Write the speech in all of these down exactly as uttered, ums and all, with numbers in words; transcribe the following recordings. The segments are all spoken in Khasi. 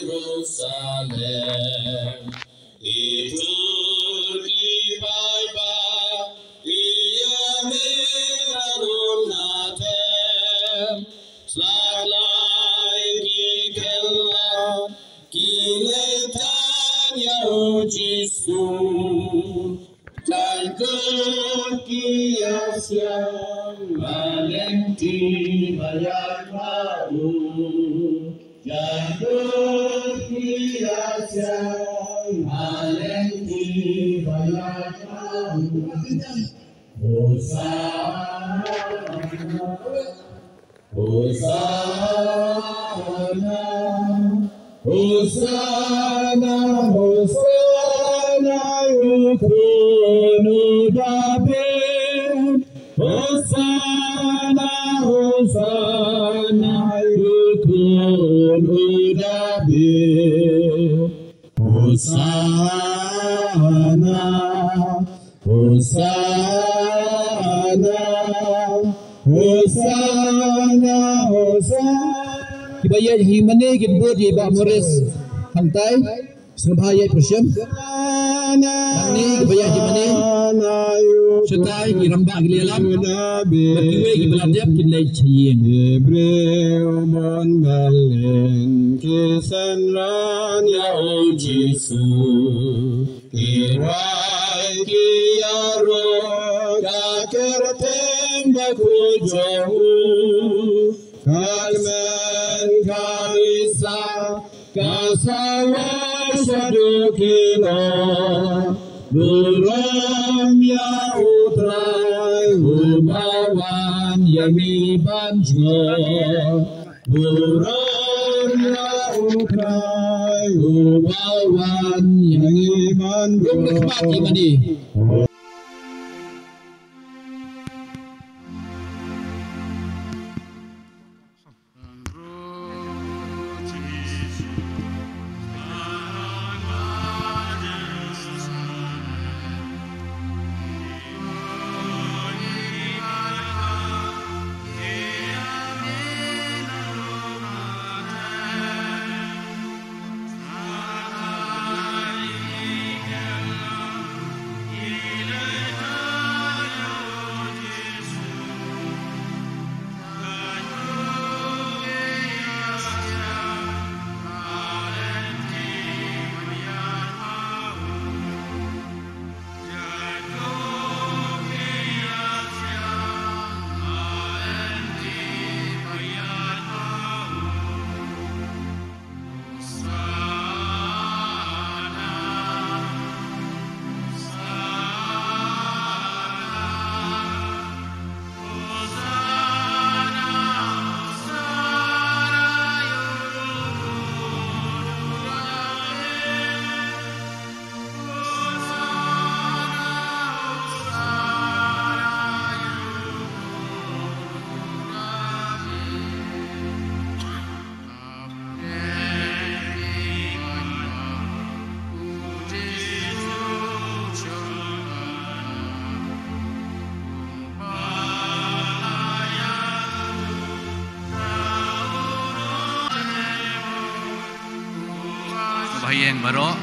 Jerusalem. Itu ki bai ba, ia me na rum na tem. Slak lai ki kela, ki lei tan ia u Jisu. Jainkut ki ïasiang, ma lynti ba ïaid ma u. Jainkut ki ïasiang, ma lynti ba ïaid ma u. Hosanna. Hosanna, Hosanna, Hosanna, ïa u khun u Dabid. Hosanna, Hosanna, ïa u khun u Dabid. Hosanna, Hosanna, Hosanna, Hosanna. Kiba ïaid hi mane kin bud ïa i Bah Morris hangtai. Sngewbha ïaid pyrshah. Hangne kiba ïaid hi mane. Shatai ki rangbah ki la ïalam. Bad kiwei kiba la dep kin leit sha ïing. Ki briew bun ban leit ki synran ïa u Jisu. Ki rwai ki ïaroh ka kyrteng bakhuid jong u. Ka kmen ka risa ka sawa shaduh ki lor. Burom ïa u Trai uba wan ïa ngi ban jngoh. Burom ïa u Trai uba wan ïa ngi ban jngoh. Rung da khmat ïa mane. Bahaïing baroh.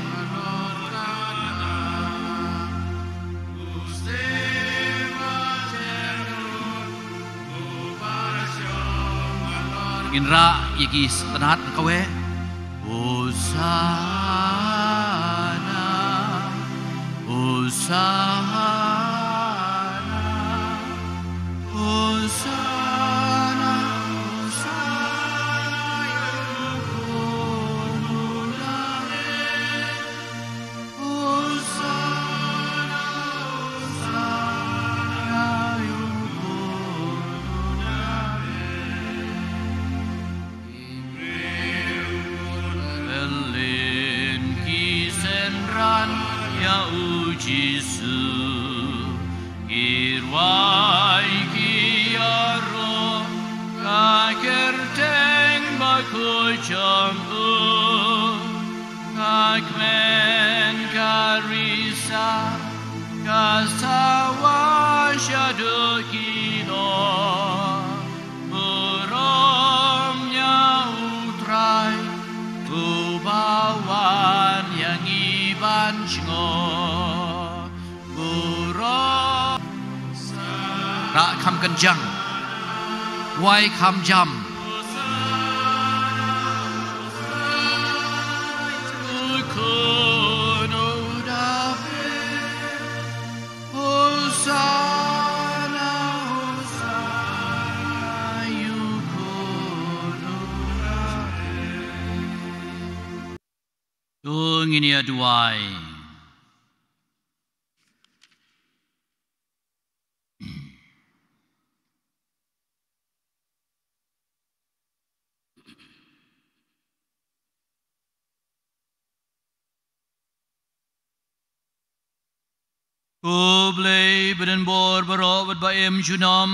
Ngin rah ïa ki sngewtynnat kawei. Hosanna, Hosanna, Hosanna, Hosanna, ïa u Khun u David. Ïa u Jisu, ki rwai ki ïaroh ka kyrteng bakhuid jong u. Ka kmen ka risa ka sawa shaduh ki lor. Burom ïa u Trai uba Kham kynjang. Wai kham jam. To ngin ïa duwai. Ko Blei ba don bor baroh bad ba im junom,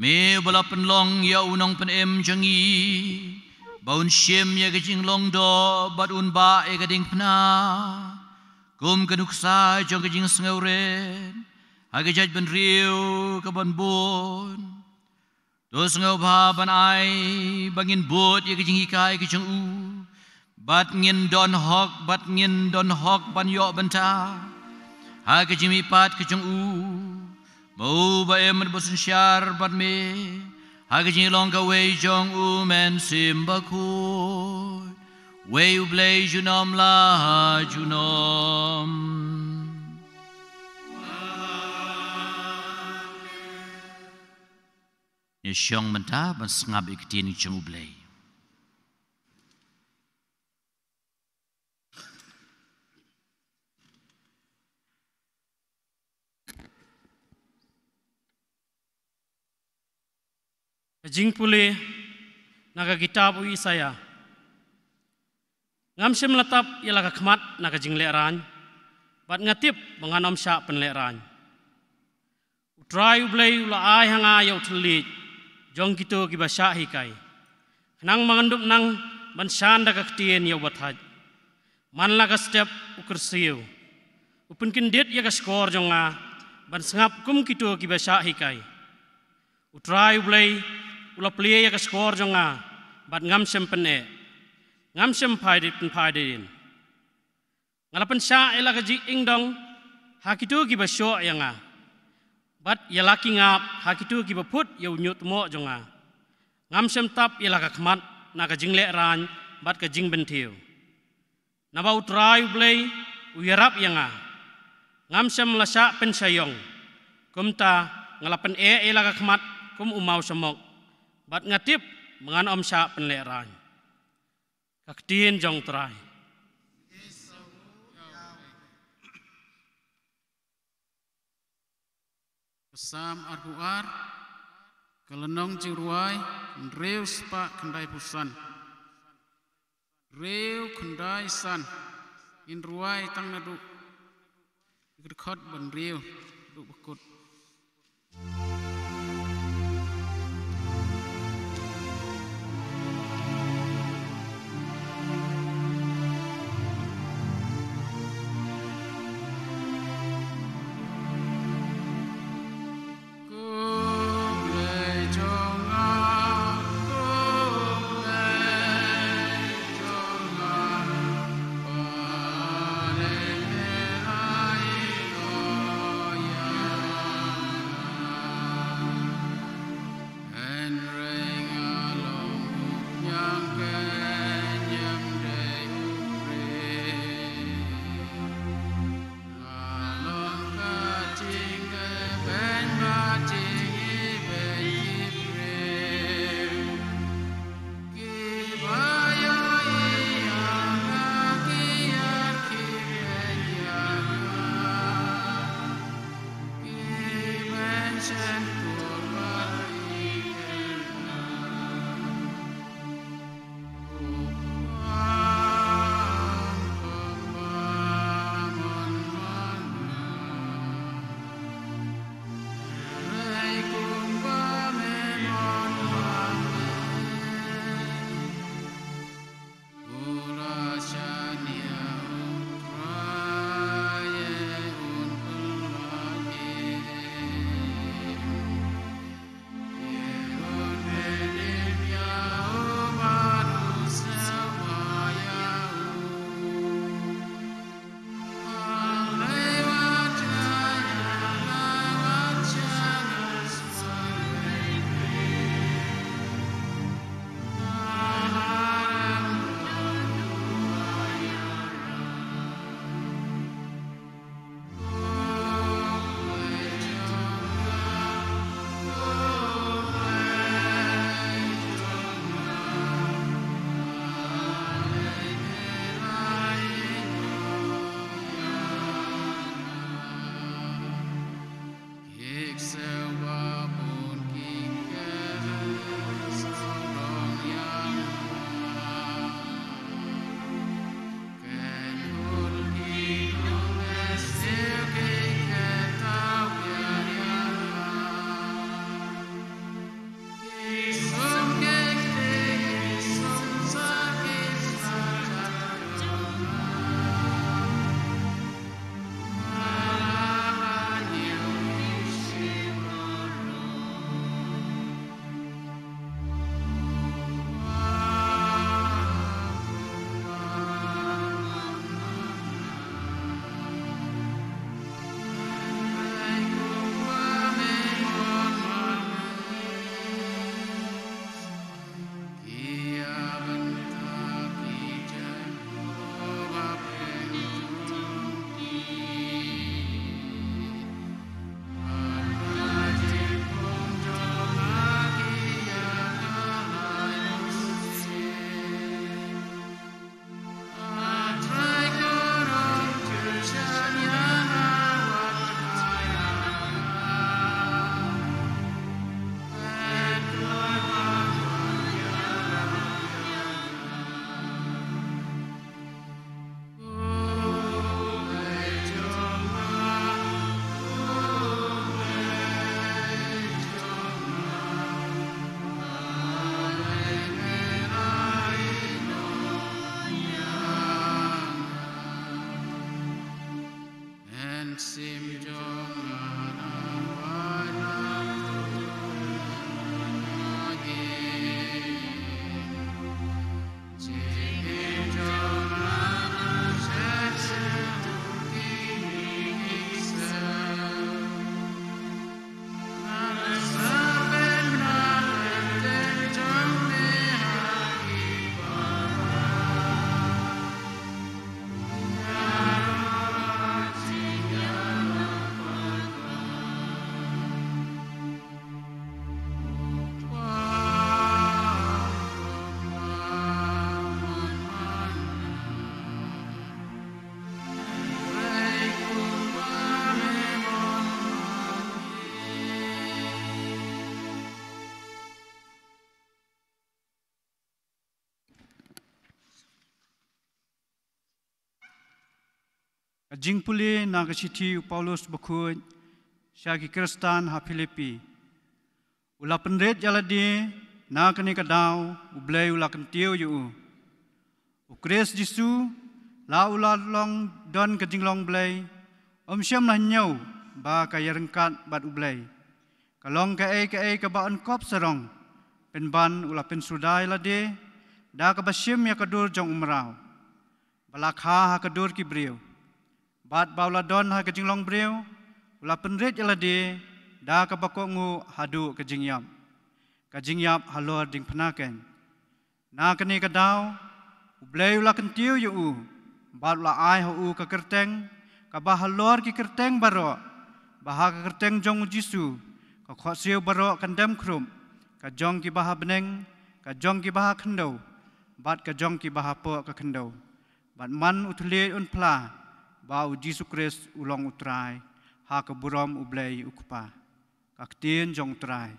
me ba la pynlong ïa u Nongpynim jong ngi ba un shim ïa ka jinglong doh bad un bah ïa ka diengphna kum ka nuksa jong ka jingsngewrit ha ka jaitbynriew kaban bud. To sngewbha ban ai ba ngin bud ïa ka jinghikai ka jong u, bad ngin don hok, bad ngin don hok ban ïoh bynta ha ka jingmihpat ka jong u, ba u ba im bad ba synshar bad me ha ka jinglong kawei jong u Mynsiem Bakhuid, wei U Blei junom la junom. Ngi shong mynta ban sngap ïa ka ktien jong U Blei. Ka jingpule na ka kitab u Isaïah. Ngam shym la tap ïa la ka khmat na ka jinglehraiñ, bad nga tip ba ngan ym shah pynlehraiñ. U Trai U Blei u la ai ha nga ïa u thylliej jong kito kiba shah hikai, khnang ba ngan dup nang ban shan da ka ktien ïa uba thait. Man la ka step u kyrsiew, u pynkyndit ïa ka shkor jong nga ban sngap kum kito kiba shah hikai. U Trai U Blei u la plie ïa ka shkor jong nga, bad ngam shym pyneh, ngam shym phai di, pynphai dien. Nga la pynshah ïa la ka jingdong ha kito kiba shoh ïa nga, bad ïa la ki ngap ha kito kiba phut ïa u ñiuhtmoh jong nga. Ngam shym tap ïa la ka khmat na ka jinglehraiñ bad ka jingpynthiew. Naba U Trai U Blei u ïarap ïa nga, ngam shym la shah pynshah ïong. Kumta nga la pyneh ïa la ka khmat kum u maw shamok, bad nga tip ba ngan ym shah pynlehraiñ. Ka ktien jong U Trai. Ka Salm arphew ar, ka lynnong jingrwai hynriew spah khyndaiphew san. Hynriew khyndai san. Ngin rwai tang naduh ka dkhot ba hynriew haduh ba kut. Ka jingpule na ka shithi u Paulus bakhuid sha ki Khristan ha Philippi. U la pynrit ïa lade, na kane ka daw U Blei u la kyntiew ïa u. U Khrist Jisu, la u la long don ka jinglong Blei, um shym la ñiew ba ka ïaryngkat bad U Blei. Ka long kaei kaei kaba yn kop sarong, pynban u la pynsuda ïa lade da kaba shim ïa ka dur jong u mraw, ba la kha ha ka dur ki briew. Bad ba u la don ha ka jinglong briew, u la pynrit ïa lade da kaba kohnguh haduh ka jingïap, ka jingïap halor diengphna keiñ. Na kane ka daw U Blei u la kyntiew ïa u, bad u la ai ha u ka kyrteng kaba halor ki kyrteng baroh, ba ha ka kyrteng jong U Jisu ka khohsiew baroh kan dem khrup, ka jong kiba ha bneng, ka jong kiba ha khyndew, bad ka jong kiba hapoh ka khyndew. Bad man u thylliej un phla ba U Jisu Khrist u long U Trai, ha ka burom U Blei U Kpa. Ka ktien jong U Trai.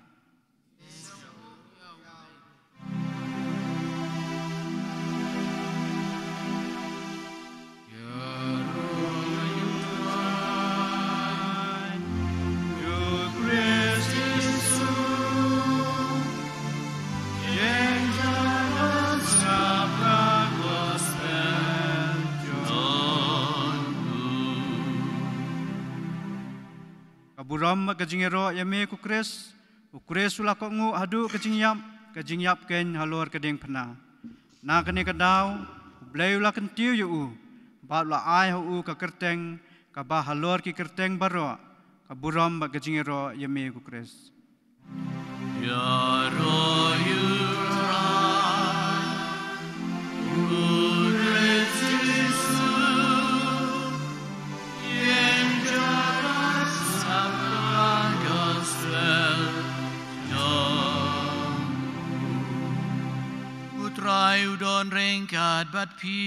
Ka burom bad ka jingïaroh ïa me ko Khrist, u Khrist u la kohnguh haduh ka jingïap, ka jingïap keiñ halor ka diengphna. Na kane ka daw U Blei u la kyntiew ïa u, bad u la ai ha u ka kyrteng kaba halor ki kyrteng baroh, ka burom bad ka jingïaroh ïa me ko Khrist. U Trai u don ryngkat bad phi.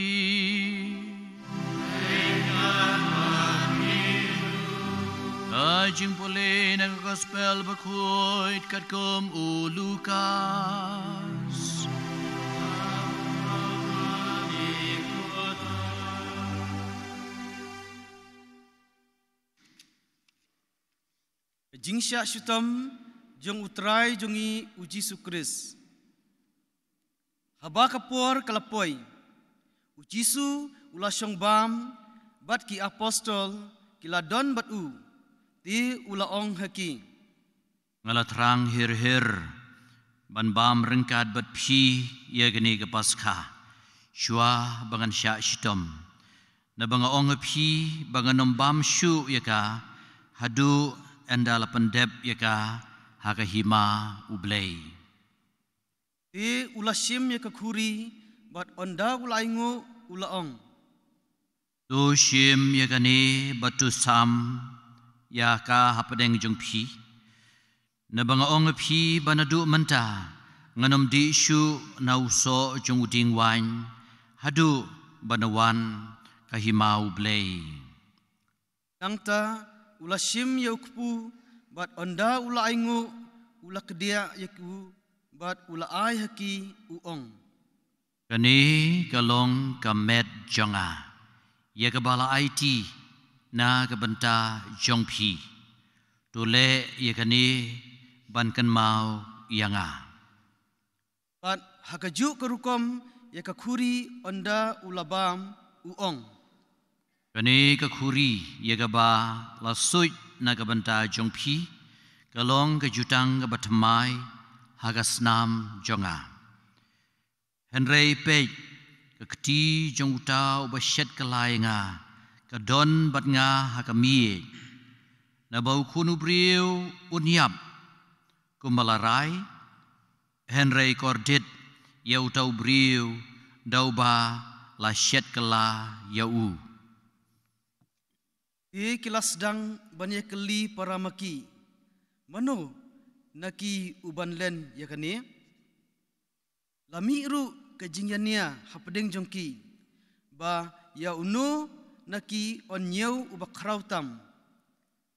Ka jingpule na ka Gospel bakhuid katkum u Lukas. Ka jingshah shitom jong U Trai jong ngi U Jisu Khrist. Haba ka por ka la poi, U Jisu u la shong bam, bad ki apostol ki la don bad u, te u la ong ha ki. Nga la thrang hir hir ban bam ryngkat bad phi ïa kane ka Paskha, shuwa ba ngan shah shitom. Naba nga ong ha phi ba ngan ym bam shuh ïa ka, haduh ynda la pyndep ïa ka ha ka hima U Blei. Te u la shim ïa ka khuri, bad ynda u la ainguh u la ong. To shim ïa kane bad to sam ïa ka hapdeng jong phi. Naba nga ong ha phi ba naduh mynta ngan ym dih shuh na u soh jong u dieng waiñ, haduh ba na wan ka hima U Blei. Nangta u la shim ïa u kpu, bad ynda u la ainguh u la kdiah ïa u, bad u la ai ha ki u ong. Kane ka long ka met jong nga, ïa kaba la aiti na ka bynta jong phi. To leh ïa kane ban kynmaw ïa nga. Bad ha kajuh ka rukom ïa ka khuri ynda u la bam u ong. Kane ka khuri ïa kaba la suid na ka bynta jong phi, ka long ka jutang kaba thymmai ha ka snam jong nga. Hynrei peit, ka kti jong uta uba shet kylla ïa nga ka don bad nga ha ka miej. Naba u Khun u briew un ïap kumba la rai, hynrei kordit ïa uta u briew da uba la shet kylla ïa u. Te ki la sdang ban ïakylli para ma ki, mano na ki uban len ïa kane? La mih ruh ka jingïania hapdeng jong ki, ba ïa uno na ki yn ñiew uba khraw tam.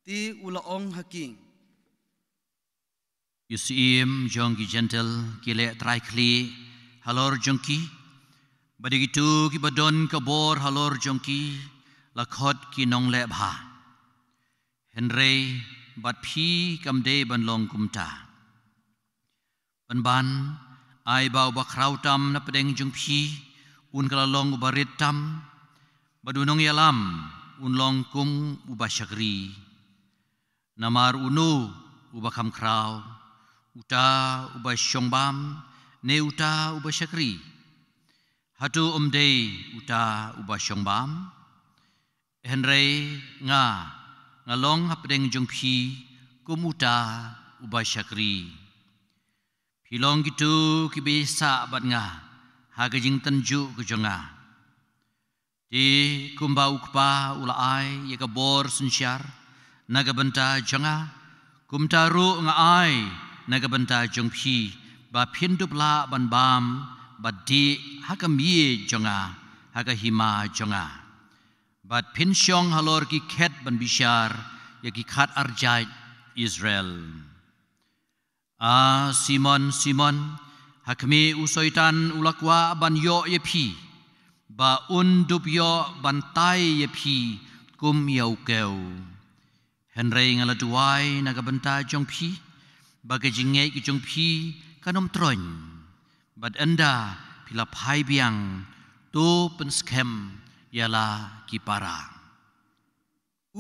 Te u la ong ha ki. Ïa u syiem jong ki Jentil ki leh trai khlieh halor jong ki, bad ïa kito kiba don ka bor halor jong ki, La khot ki nongleh bha, hynrei bad phi kam dei ban long kumta. Pynban, ai ba uba khraw tam na pdeng jong phi un kylla long uba rit tam, bad u nongïalam un long kum uba shakri. Namar uno uba kham khraw, uta uba shong bam ne uta uba shakri? Hato ym dei uta uba shong bam? Hynrei nga, nga long hapdeng jong phi kum uta uba shakri. Phi long kito kiba ïasah bad nga ha ka jingtynjuh ka jong nga. Te kumba u Kpa u la ai ïa ka bor synshar na ka bynta jong nga, kumta ruh nga ai na ka bynta jong phi, ba phin dup lah ban bam bad dih ha ka miej jong nga ha ka hima jong nga, bad phin shong halor ki khet ban bishar ïa ki khatar jait Israel. A Simon, Simon, ha khmih u Soitan u la kwah ban ïoh ïa phi, ba un dup ïoh ban tai ïa phi kum ïa u kew. Hynrei nga la duwai na ka bynta jong phi, ba ka jingngeit ka jong phi kan ym troiñ. Bad ynda phi la phai biang, to pynskhem ïa la ki para.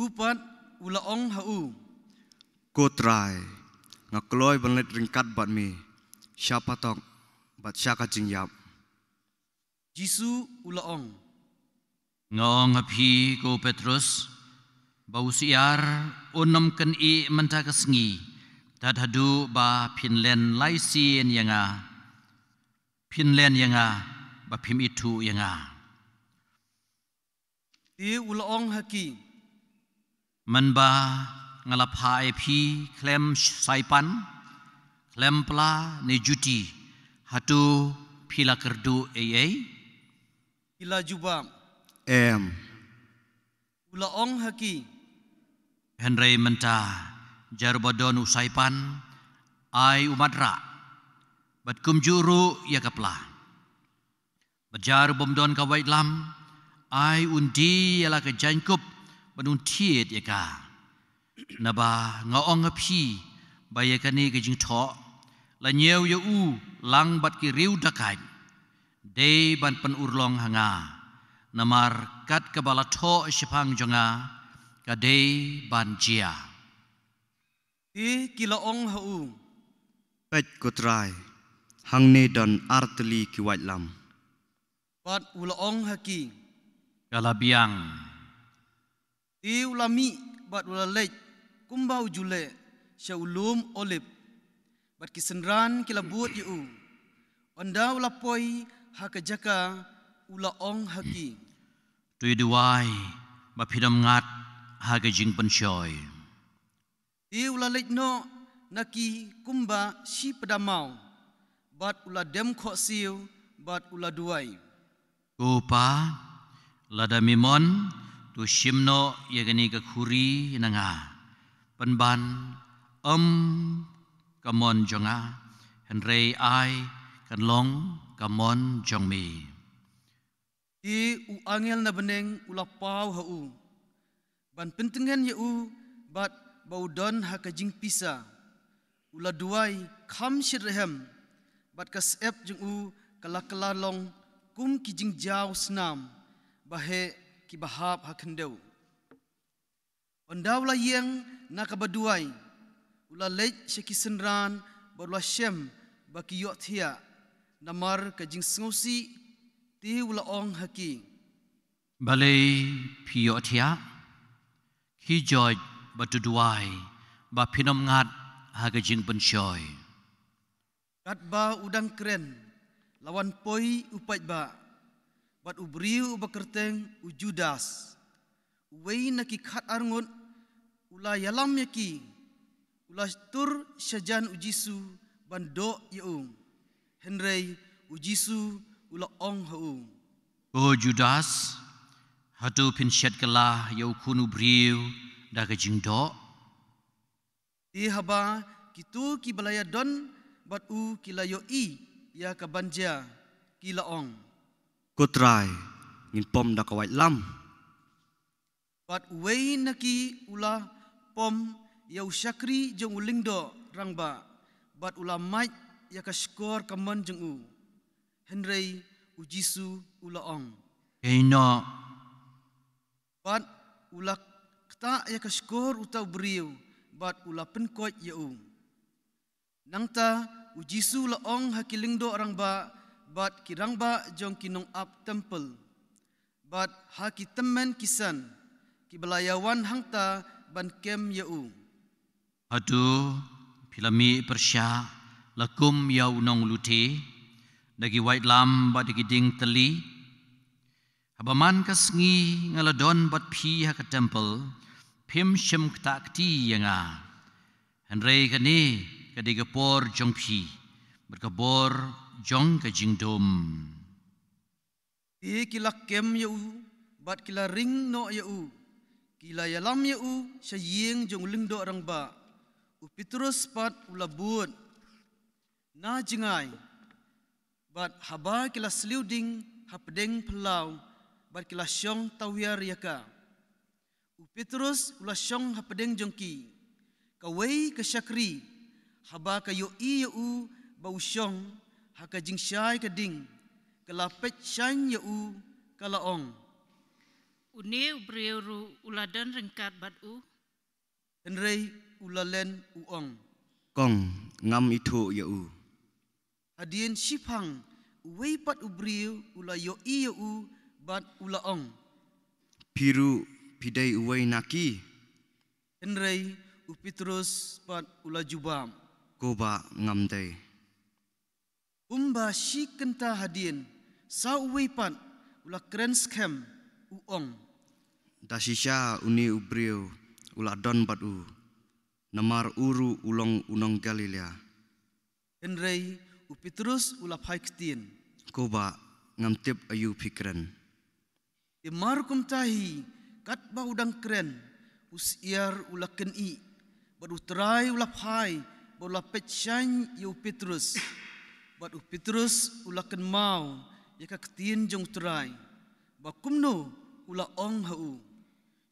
U pat u la ong ha u, Ko Trai, nga kloi ban leit ryngkat bad me sha patok bad sha ka jingïap. Jisu u la ong, Nga ong ha phi, ko Petrus, ba u syiar un ym kynnoh mynta ka sngi tad haduh ba phin len lai sien ïa nga, phin len ïa nga ba phim ithuh ïa nga. Te u la ong ha ki, Mynba nga la phah ïa phi khlem saipan, khlem pla ne juti, hato phi la kyrduh ei ei? Ki la jubab, Em. U la ong ha ki, Hynrei mynta, jar ba don u saipan, ai u madrah, bad kumjuh ruh ïa ka pla. Bad jar u bym don ka waitlam, ai un die ïa la ka jaiñkup bad un thied ïa ka. Naba nga ong ha phi, ba ïa kane ka jingthoh la ñiew ïa u lang bad ki riew dakait, dei ban pynurlong ha nga. Namar kat kaba la thoh shaphang jong nga, ka dei ban jia. Te ki la ong ha u, Peit ko Trai, hangne don ar tylli ki waitlam. Bad u la ong ha ki, Ka la biang. Te u la mih bad u la leit kumba u ju leh sha u lum Olib. Bad ki synran ki la bud ïa u. Ynda u la poi ha ka jaka, u la ong ha ki, To ïa duwai ba phin ym ngat ha ka jingpynshoi. Te u la leit noh na ki kumba shi pdamaw, bad u la dem khohsiew, bad u la duwai, Ko Pa, lada me mon, to shim noh ïa kane ka khuri na nga. Pynban, ym ka mon jong nga, hynrei ai kan long ka mon jong me. Te u angel na bneng u la paw ha u, ban pyntngen ïa u bad ba u don ha ka jingpisa. U la duwai kham shitrhem, bad ka syep jong u ka la kylla long kum ki jingjaw snam baheh kiba hap ha khyndew. Ynda u la ïeng na kaba duwai, u la leit sha ki synran bad u la shem ba ki ïohthiah namar ka jingsngewsih. Te u la ong ha ki, Balei phi ïohthiah? Khie joit bad to duwai ba phin ym ngat ha ka jingpynshoi. Katba u dang kren, la wan poi u paidbah, bad u briew uba kyrteng u Judas, uwei na ki khatar ngut, u la ïalam ïa ki, u la tur shajan u Jisu ban doh ïa u. Hynrei u Jisu u la ong ha u, Ko Judas, hato phin shet kylla ïa u Khun u briew da ka jingdoh? Te haba kito kiba la ïadon bad u ki la ïohi ïa ka ban jia, ki la ong, Ko Trai, ngin pom da ka waitlam. Bad uwei na ki u la pom ïa u shakri jong u lyngdoh rangbah, bad u la mait ïa ka shkor kamon jong u. Hynrei u Jisu u la ong, "Khie noh." Bad u la ktah ïa ka shkor uta u briew, bad u la pynkoit ïa u. Nangta u Jisu u la ong ha ki lyngdoh rangbah bad ki rangbah jong ki nongap templ, bad ha ki tymmen ki san kiba la ïawan hangta ban kem ïa u, "Hato phi la mih pyrshah la kum ïa u nonglute da ki waitlam bad da ki dieng tylli? Haba man ka sngi nga la don bad phi ha ka templ, phim shym ktah kti ïa nga. Hynrei kane ka dei ka por jong phi bad ka por jong ka jingdum." Te ki la kem ïa u, bad ki la ring noh ïa u, ki la ïalam ïa u sha ïing jong u lyngdoh rangbah. U Petros pat u la bud na jngai. Bad haba ki la sliu ding ha pdeng phyllaw, bad ki la shong tawiar ïa ka, u Petros u la shong ha pdeng jong ki. Kawei ka shakri, haba ka ïohi ïa u ba u shong ha ka jingshai ka ding, ka la peit shaiñ ïa u, ka la ong, "Une u briew ruh u la don ryngkat bad u." Hynrei u la len u ong, "Kong, ngam ithuh ïa u." Hadien shiphang, uwei pat u briew u la ïohi ïa u, bad u la ong, "Phi ruh phi dei uwei na ki." Hynrei u Petros pat u la jubab, "Ko Bah, ngam dei." Kumba shi kynta hadien, sa uwei pat u la kren skhem, u ong, "Da shisha une u briew u la don bad u, namar u ruh u long u nong Galilea." Hynrei u Petros u la phai ktien, "Ko Bah, ngam tip aïu phi kren." Te mar kumta hi, katba u dang kren, u syiar u la kynnoh, bad u Trai u la phai, bad u la peit shaiñ ïa u Petros. Bad u Petros u la kynmaw ïa ka ktien jong u Trai, ba kumno u la ong ha u,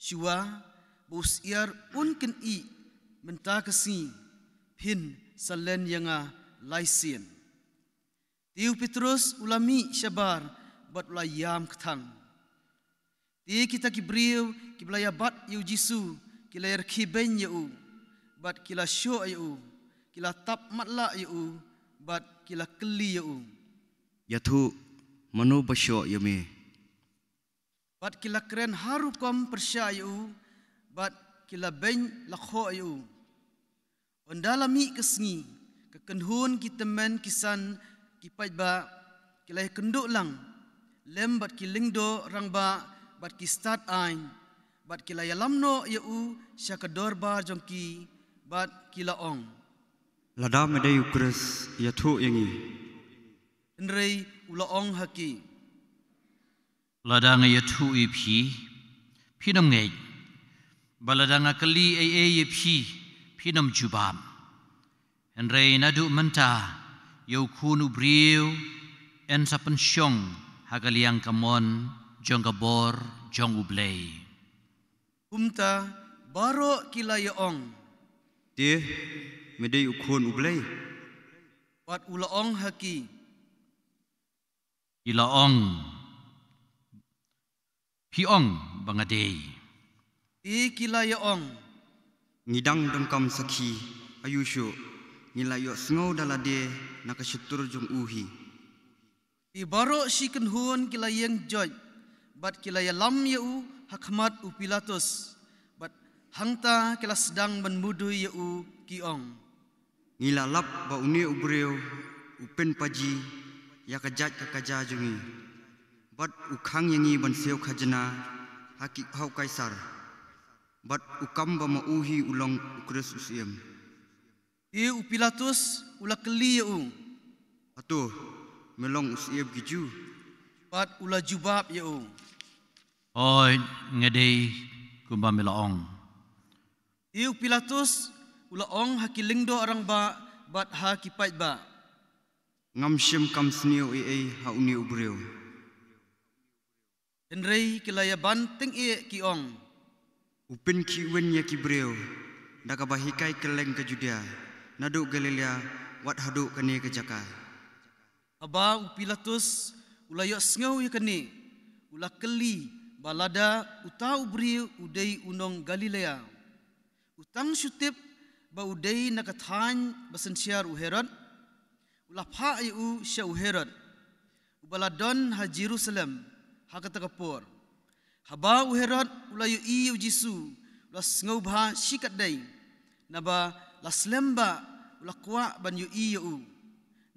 "Shuwa ba u syiar un kynnoh mynta ka sngi, phin sa len ïa nga lai sien." Te u Petros u la mih shabar, bad u la ïam kthang. Te kita ki briew kiba la ïabat ïa u Jisu, ki la ïarkhie beiñ ïa u, bad ki la shoh ïa u, ki la tap matlah ïa u, bad ki la kylli ïa u, "Ïathuh, mano ba shoh ïa me?" Bad ki la kren har rukom pyrshah ïa u, bad ki la beiñ lakhoh ïa u. Ynda la mih ka sngi, ka kynhun ki tymmen ki san ki paidbah ki la ïakynduh lang lem bad ki lyngdoh rangbah bad ki stad aiñ, bad ki la ïalam noh ïa u sha ka dorbar jong ki, bad ki la ong, "Lada me dei u Khrist, ïathuh ïa ngi." Hynrei u la ong ha ki, "Lada nga ïathuh ïa phi, phin ym ngeit, bad lada nga kylli ei ei ïa phi, phin ym jubab. Hynrei naduh mynta, ïa u Khun u Briew yn sa pynshong ha ka liang kamon jong ka bor jong U Blei." Kumta baroh ki la ïa ong, "Te me dei u Khun U Blei?" Bad u la ong ha ki, "Phi la ong, phi ong ba nga dei." Te ki la ïa ong, "Ngi dang donkam sakhi, aïu shuh, ngi la ïohsngew da lade na ka shyntur jong u hi." Te baroh shi kynhun ki la ïeng joit, bad ki la ïalam ïa u ha khmat u Pilatus, bad hangta ki la sdang ban mudui ïa u, ki ong, "Ngi la lap ba une u briew u pynpaji ïa ka jait ka kaja jong ngi, bad u khang ïa ngi ban siew khajna ha ki, ha u Kaisar, bad u kam ba ma u hi u long u Khrist u Syiem." Te u Pilatus u la kylli ïa u, "Hato me long u Syiem ki Jiw?" Bad u la jubab ïa u, "Hooid, nga dei kumba me la ong." Te u Pilatus u la ong ha ki lyngdoh rangbah bad ha ki paidbah, "Ngam shym kam sniew ei ei ha une u briew." Hynrei ki la ïa ban tyngeh, ki ong, U pynkhih win ïa ki briew da kaba hikai kylleng ka Judia, naduh Galilea wat haduh kane ka jaka. Haba u Pilatus u la ïohsngew ïa kane, u la kylli ba lada uta u briew u dei u nong Galilea. U tang shu tip ba u dei na ka thaiñ ba synshar u Herod, u la phah ïa u sha u Herod, uba la don ha Jerusalem ha kata ka por. Haba u Herod u la ïohi ïa u Jisu, u la sngewbha shikatdei, naba la slem ba u la kwah ban ïohi ïa u.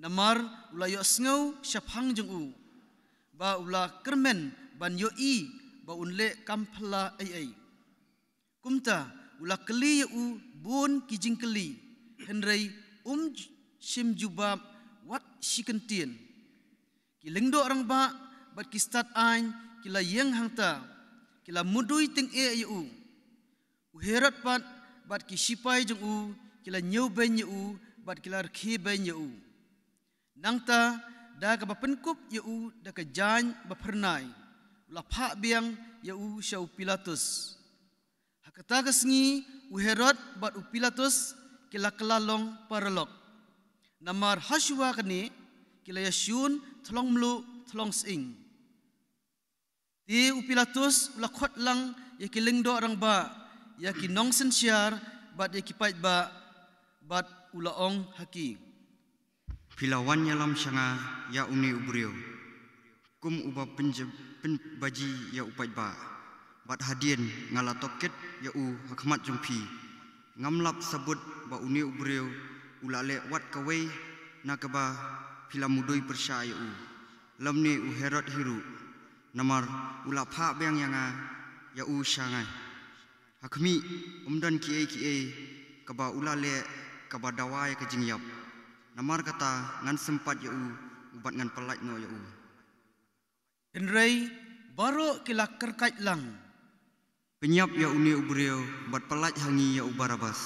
Namar u la ïohsngew shaphang jong u ba u la kyrmen ban ïohi ba un leh kam phylla ei ei. Kumta u la kylli ïa u bun ki jingkylli, hynrei um shym jubab wat shi kyntien. Ki lyngdoh rangbah bad ki stad aiñ ki la ïeng hangta, ki la mudui tyngeh ïa u. U Herod pat bad ki shipai jong u ki la ñiewbeiñ ïa u bad ki la rkhie beiñ ïa u. Nangta da kaba pynkup ïa u da ka jaiñ ba phyrnai, u la phah biang ïa u sha u Pilatus. Ha kata ka sngi u Herod bad u Pilatus ki la kylla long paralok. Namar hashuwa kane ki la ïashun thlong mluh thlong sying. Te u Pilatus u la khot lang ïa ki lyngdoh rangbah, ïa ki nongsynshar bad ïa ki paidbah, bad u la ong ha ki, phi la wan ïalam sha nga ïa une u briew kum uba pynj- pynbaji ïa u paidbah, bad hadien nga la tohkit ïa u ha khmat jong phi. Ngam lap sabut ba une u briew u la leh wat kawei na kaba phi la mudui pyrshah ïa u, lymne u Herod hi ruh, namar u la phah biang ïa nga, ïa u sha nga. Ha khmih, um don kiei kiei kaba u la leh kaba dawa ïa ka jingïap. Namar kata ngan sympat ïa u bad ngan pyllait noh ïa u. Hynrei baroh ki la kyrkait lang, pynïap ïa une u briew bad pyllait ha ngi ïa u Barabbas.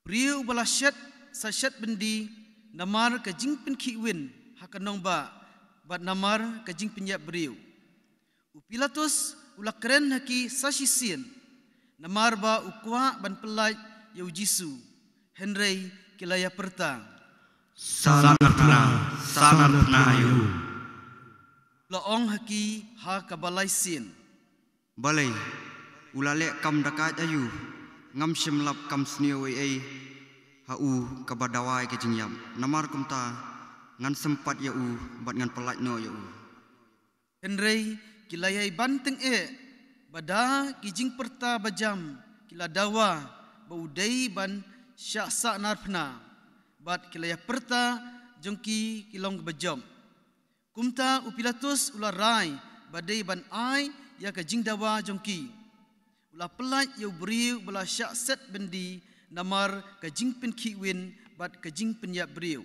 Briew uba la shet sa shet byndi namar ka jingpynkhih win ha ka nongbah bad namar ka jingpynïap briew. U Pilatus u la kren ha ki sa shisien, namar ba u kwah ban pyllait ïa u Jisu, hynrei ki la ïa pyrta, sa narphna, sa narphna ïa u. U la ong ha ki ha kaba lai sien, balei, u la leh kam da kait aïu? Ngam shym lap kam sniew ei ei ha u kaba dawa ïa ka jingïap. Namar kumta ngan sympat ïa u bad ngan pyllait noh ïa u. Hynrei ki la ïai ban tyngeh ba da ki jingpyrta bajam ki la dawa ba u dei ban shah sah narphna, bad ki la ïa pyrta jong ki ki long ba jop. Kumta u Pilatus u la rai ba dei ban ai ïa ka jingdawa jong ki. U la pyllait ïa u briew ba la shah set byndi namar ka jingpynkhih win bad ka jingpynïap briew.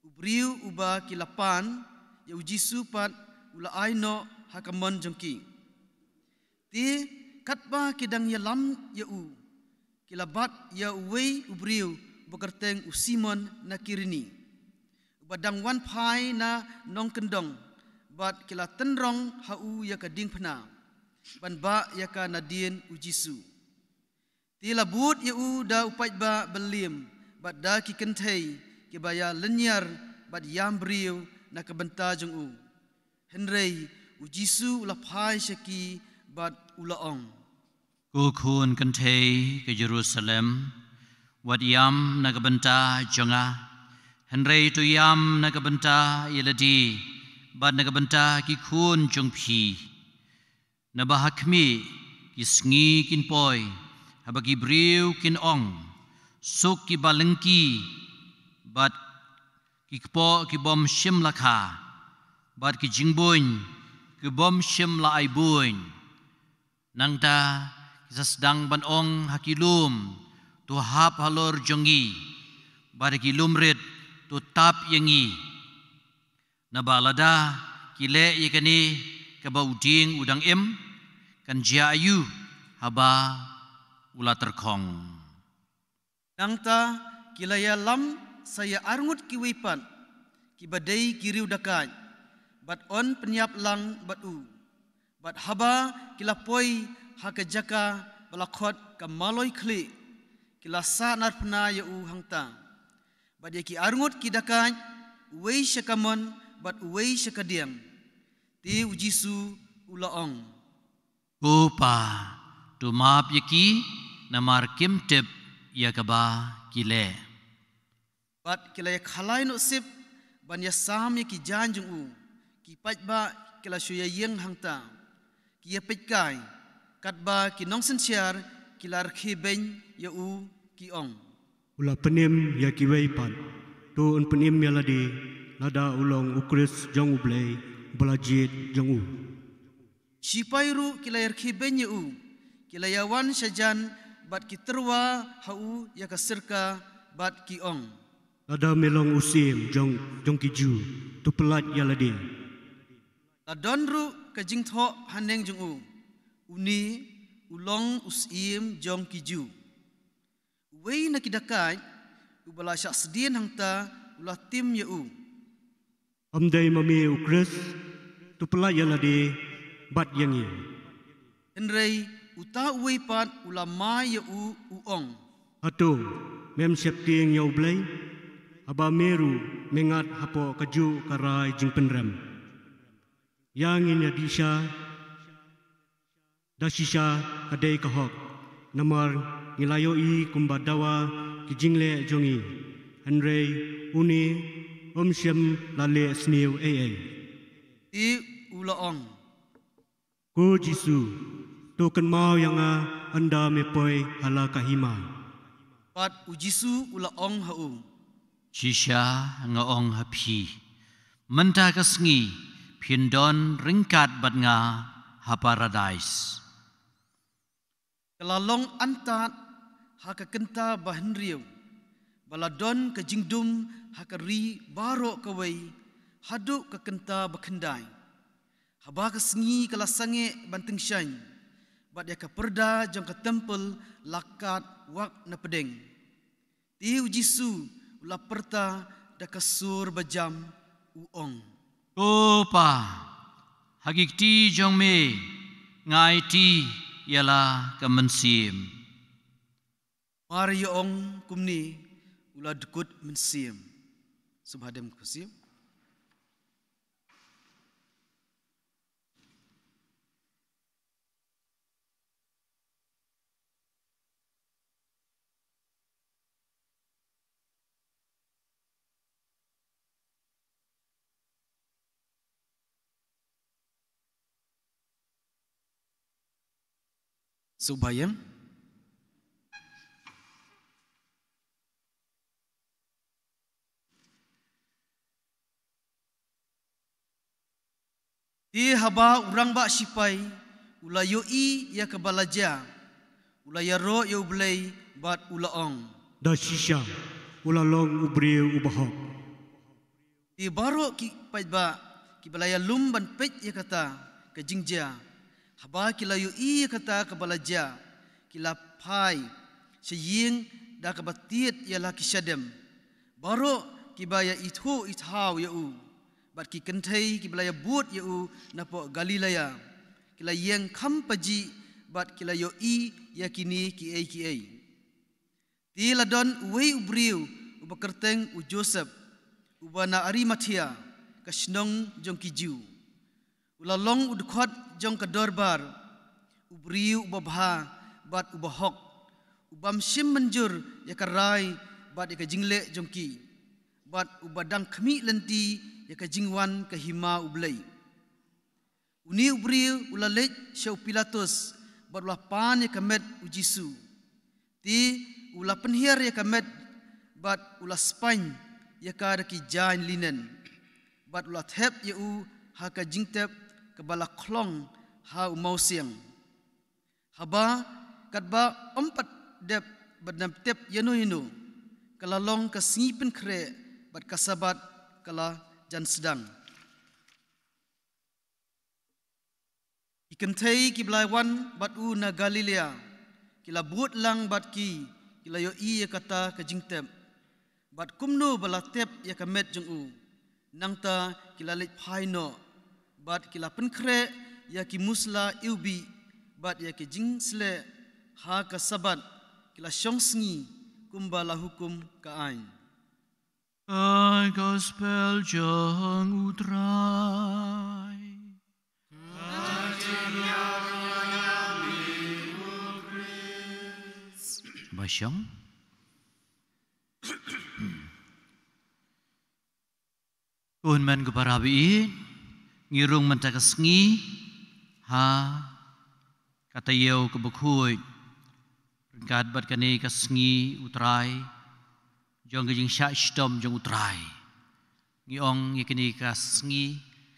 U briew uba ki la pan ïa u Jisu pat u la ai noh ha ka mon jong ki. Te katba ki dang ïalam ïa u, ki la bat ïa uwei u briew ba kyrteng u Simon na Kirini, uba dang wan phai na nongkyndong, bad ki la tynrong ha u ïa ka diengphna ban bah ïa ka nadien u Jisu. Te la bud ïa u da u paidbah bylliem bad da ki kynthei kiba ïa lynñiar bad ïam briew na ka bynta jong u. Hynrei u Jisu u la phai sha ki bad u la ong, ko khun kynthei ka Jerusalem, wat ïam na ka bynta jong nga, hynrei to ïam na ka bynta ïa lade bad na ka bynta ki khun jong phi. Naba ha khmih ki sngi kin poi haba ki briew kin ong, suk ki balyngki bad ki kpoh ki bym shym la kha, bad ki jingbuiñ ki bym shym la ai buiñ. Nangta ki sa sdang ban ong ha ki lum, to hap halor jong ngi, bad ha ki lum rit, to tap ïa ngi. Naba lada ki leh ïa kane kaba u dieng u dang im, kan jia aïu haba u la tyrkhong? Nangta ki la ïalam sa ïa arngut kiwei pat kiba dei ki riewdakaid, bad yn pynïap lang bad u. Bad haba ki la poi ha ka jaka ba la khot ka Maloi Khlieh, ki la sahnarphna ïa u hangta. Bad ïa ki arngut ki dakaid, uwei sha kamon bad uwei sha kadiang. Te u Jisu u la ong, "Ko Pa, to map ïa ki, namar kim tip ïa kaba ki leh." Bad ki la ïakhalai noh sip ban ïasam ïa ki jaiñ jong u. Ki paidbah ki la shu ïaïeng hangta, ki ïapeit kai, katba ki nongsynshar ki la rkhie beiñ ïa u, ki ong, "U la pynim ïa kiwei pat. To un pynim ïa lade lada u long u Khrist jong U Blei, ba la jied jong u." Shipai ruh ki la ïarkhie beiñ ïa u, ki la ïawan shajan bad ki tyrwa ha u ïa ka syrka bad ki ong, "Lada me long u Syiem jong, jong ki Jiw, to pyllait ïa lade." La don ruh ka jingthoh haneng jong u, "Une u long u Syiem jong ki Jiw." Uwei na ki dakaid uba la shah sdien hangta u la tim ïa u, "Ym dei ma me u Khrist? To pyllait ïa lade bad ïa ngi." Hynrei uta uwei pat u la mai ïa u, u ong, "Hato mem sheptieng ïa U Blei? Haba me ruh me ngat hapoh kajuh ka rai jingpynrem. Ïa ngin ïa dih sha da shisha ka dei ka hok, namar ngi la ïohi kumba dawa ki jingleh jong ngi, hynrei une um shym la leh sniew ei ei." Te u la ong, "Ko Jisu, to kynmaw ïa nga ynda me poi ha la ka hima." Bad u Jisu u la ong ha u, "Shisha nga ong ha phi, mynta ka sngi phin don ryngkat bad nga ha Paradais." Ka la long antad ha ka kynta ba hynriew, ba la don ka jingdum ha ka ri baroh kawei, haduh ka kynta ba khyndai. Haba ka sngi ka la sangeh ban tyngshaiñ, bad ïa ka pyrda jong ka templ la kad wak na pdeng. Te u Jisu u la pyrta da ka sur bajam, u ong, "Ko Pa, ha ki kti jong me nga aiti ïa la ka mynsiem." Mar ïa ong kumne u la dkut mynsiem. Sngewbha dem khublei. Sngewbha ïa. Te haba u rangbah shipai u la ïohi ïa kaba la jia, u la ïaroh ïa U Blei bad u la ong, "Da shisha u la long u briew uba hok." Te baroh ki paidbah kiba la ïalum ban peit ïa kata ka jingjia, haba ki la ïohi ïa kata kaba la jia, ki la phai sha ïing da kaba tied ïa la ki shadem. Baroh kiba ïa ithuh ithaw ïa u, bad ki kynthei kiba la ïabud ïa u napoh Galilea, ki la ïeng kham pajih bad ki la ïohi ïa kine kiei kiei. Te la don uwei u briew uba kyrteng u Joseph, uba na Arimathea, ka shnong jong ki Jiw. U la long u dkhot jong ka dorbar, u briew uba bha bad uba hok, u bym shym mynjur ïa ka rai bad ïa ka jingleh jong ki, bad uba dang khmih lynti ïa ka jingwan ka hima U Blei. Une u briew u la leit sha u Pilatus bad u la pan ïa ka met u Jisu. Te u la pynhiar ïa ka met bad u la spaiñ ïa ka da ki jaiñ linen, bad u la thep ïa u ha ka jingtep kaba la khlong ha u mawsiang. Haba katba ym pat dep ban tep ïano ïano, ka la long ka sngi pynkhreh bad ka Sabbath ka la jan sdang. Ki kynthei kiba la wan bad u na Galilea ki la bud lang bad ki, ki la ïohi ïa kata ka jingtep, bad kumno ba la tep ïa ka met jong u. Nangta ki la leit phai noh bad ki la pynkhreh ïa ki musla iwbih bad ïa ki jingsleh ha ka Sabbath ki la shong sngi kumba la hukum ka aiñ. Ka Gospel jong U Trai. Ba shong. Ko hynmen ko para baieit, ngi rung mynta ka sngi ha ka taïew kaba khuid ryngkat bad kane ka sngi U Trai, jong ka jingshah shitom jong U Trai. Ngi ong ïa kane ka sngi,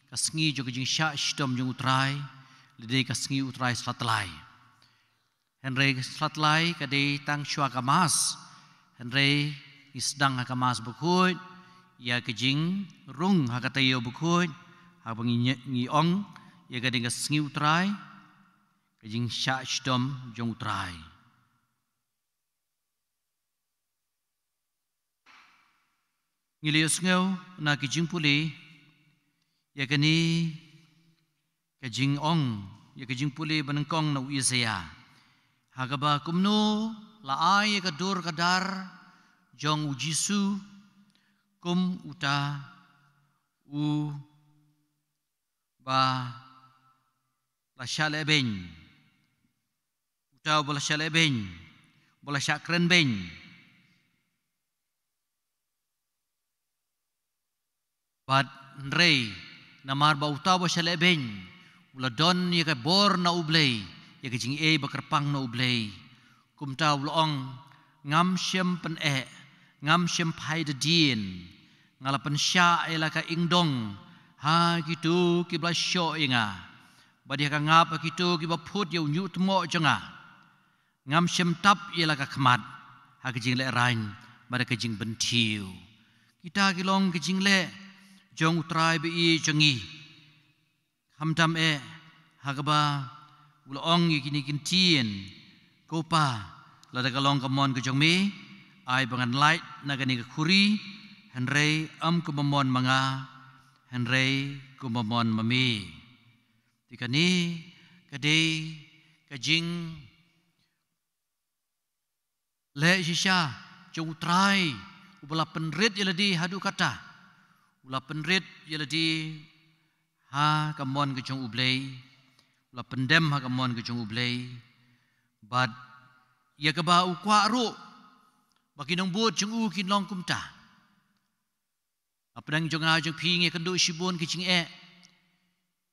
ka sngi jong ka jingshah shitom jong U Trai, lada dei ka sngi U Trai Slatlai. Hynrei Slatlai ka dei tang shuwa ka Mass. Hynrei ngi sdang ha ka Mass bakhuid ïa ka jingrung ha ka taïew bakhuid, haba ngi, ngi ong ïa kane ka sngi U Trai, ka jingshah shitom jong U Trai. Ngi la ïohsngew na ki jingpule ïa kane ka jingong, ïa ka jingpule ba nyngkong na u Isaïah, ha kaba kumno la ai ïa ka dur ka dar jong U Jisu kum uta uba la shah lehbeiñ, uta uba la shah lehbeiñ, uba la shah krenbeiñ. Bad hynrei namar ba uta uba shah lehbeiñ u la don ïa ka bor na U Blei, ïa ka jingaiei ba kyrpang na U Blei, kumta u la ong, ngam shym pyneh, ngam shym phai da dien. Nga la pynshah ïa la ka ingdong ha kito kiba la shoh ïa nga, bad ïa ka ngap ha kito kiba phut ïa u ñiuhtmoh jong nga. Ngam shym tap ïa la ka khmat ha ka jinglehrain bad ka jingpynthiew. Kita ki long ka jingleh jong U Trai baieit jong ngi. Khamtam eh ha kaba u la ong ïa kine ki ktien, ko Pa, lada ka long ka mon ka jong me, ai ba ngan lait na kane ka khuri, hynrei ym kumba mon ma nga, hynrei kumba mon ma me. Te kane ka dei ka jing leh shisha jong U Trai, uba la pynrit ïa lade haduh katta. U la pynrit ïa lade ha ka mon ka jong U Blei, u la pyndem ha ka mon ka jong U Blei. Bad ïa kaba u kwah ruh ba ki nongbud jong u kin long kumta. Hapdeng jong nga jong phi ngi ïakynduh shibun ki jingeh,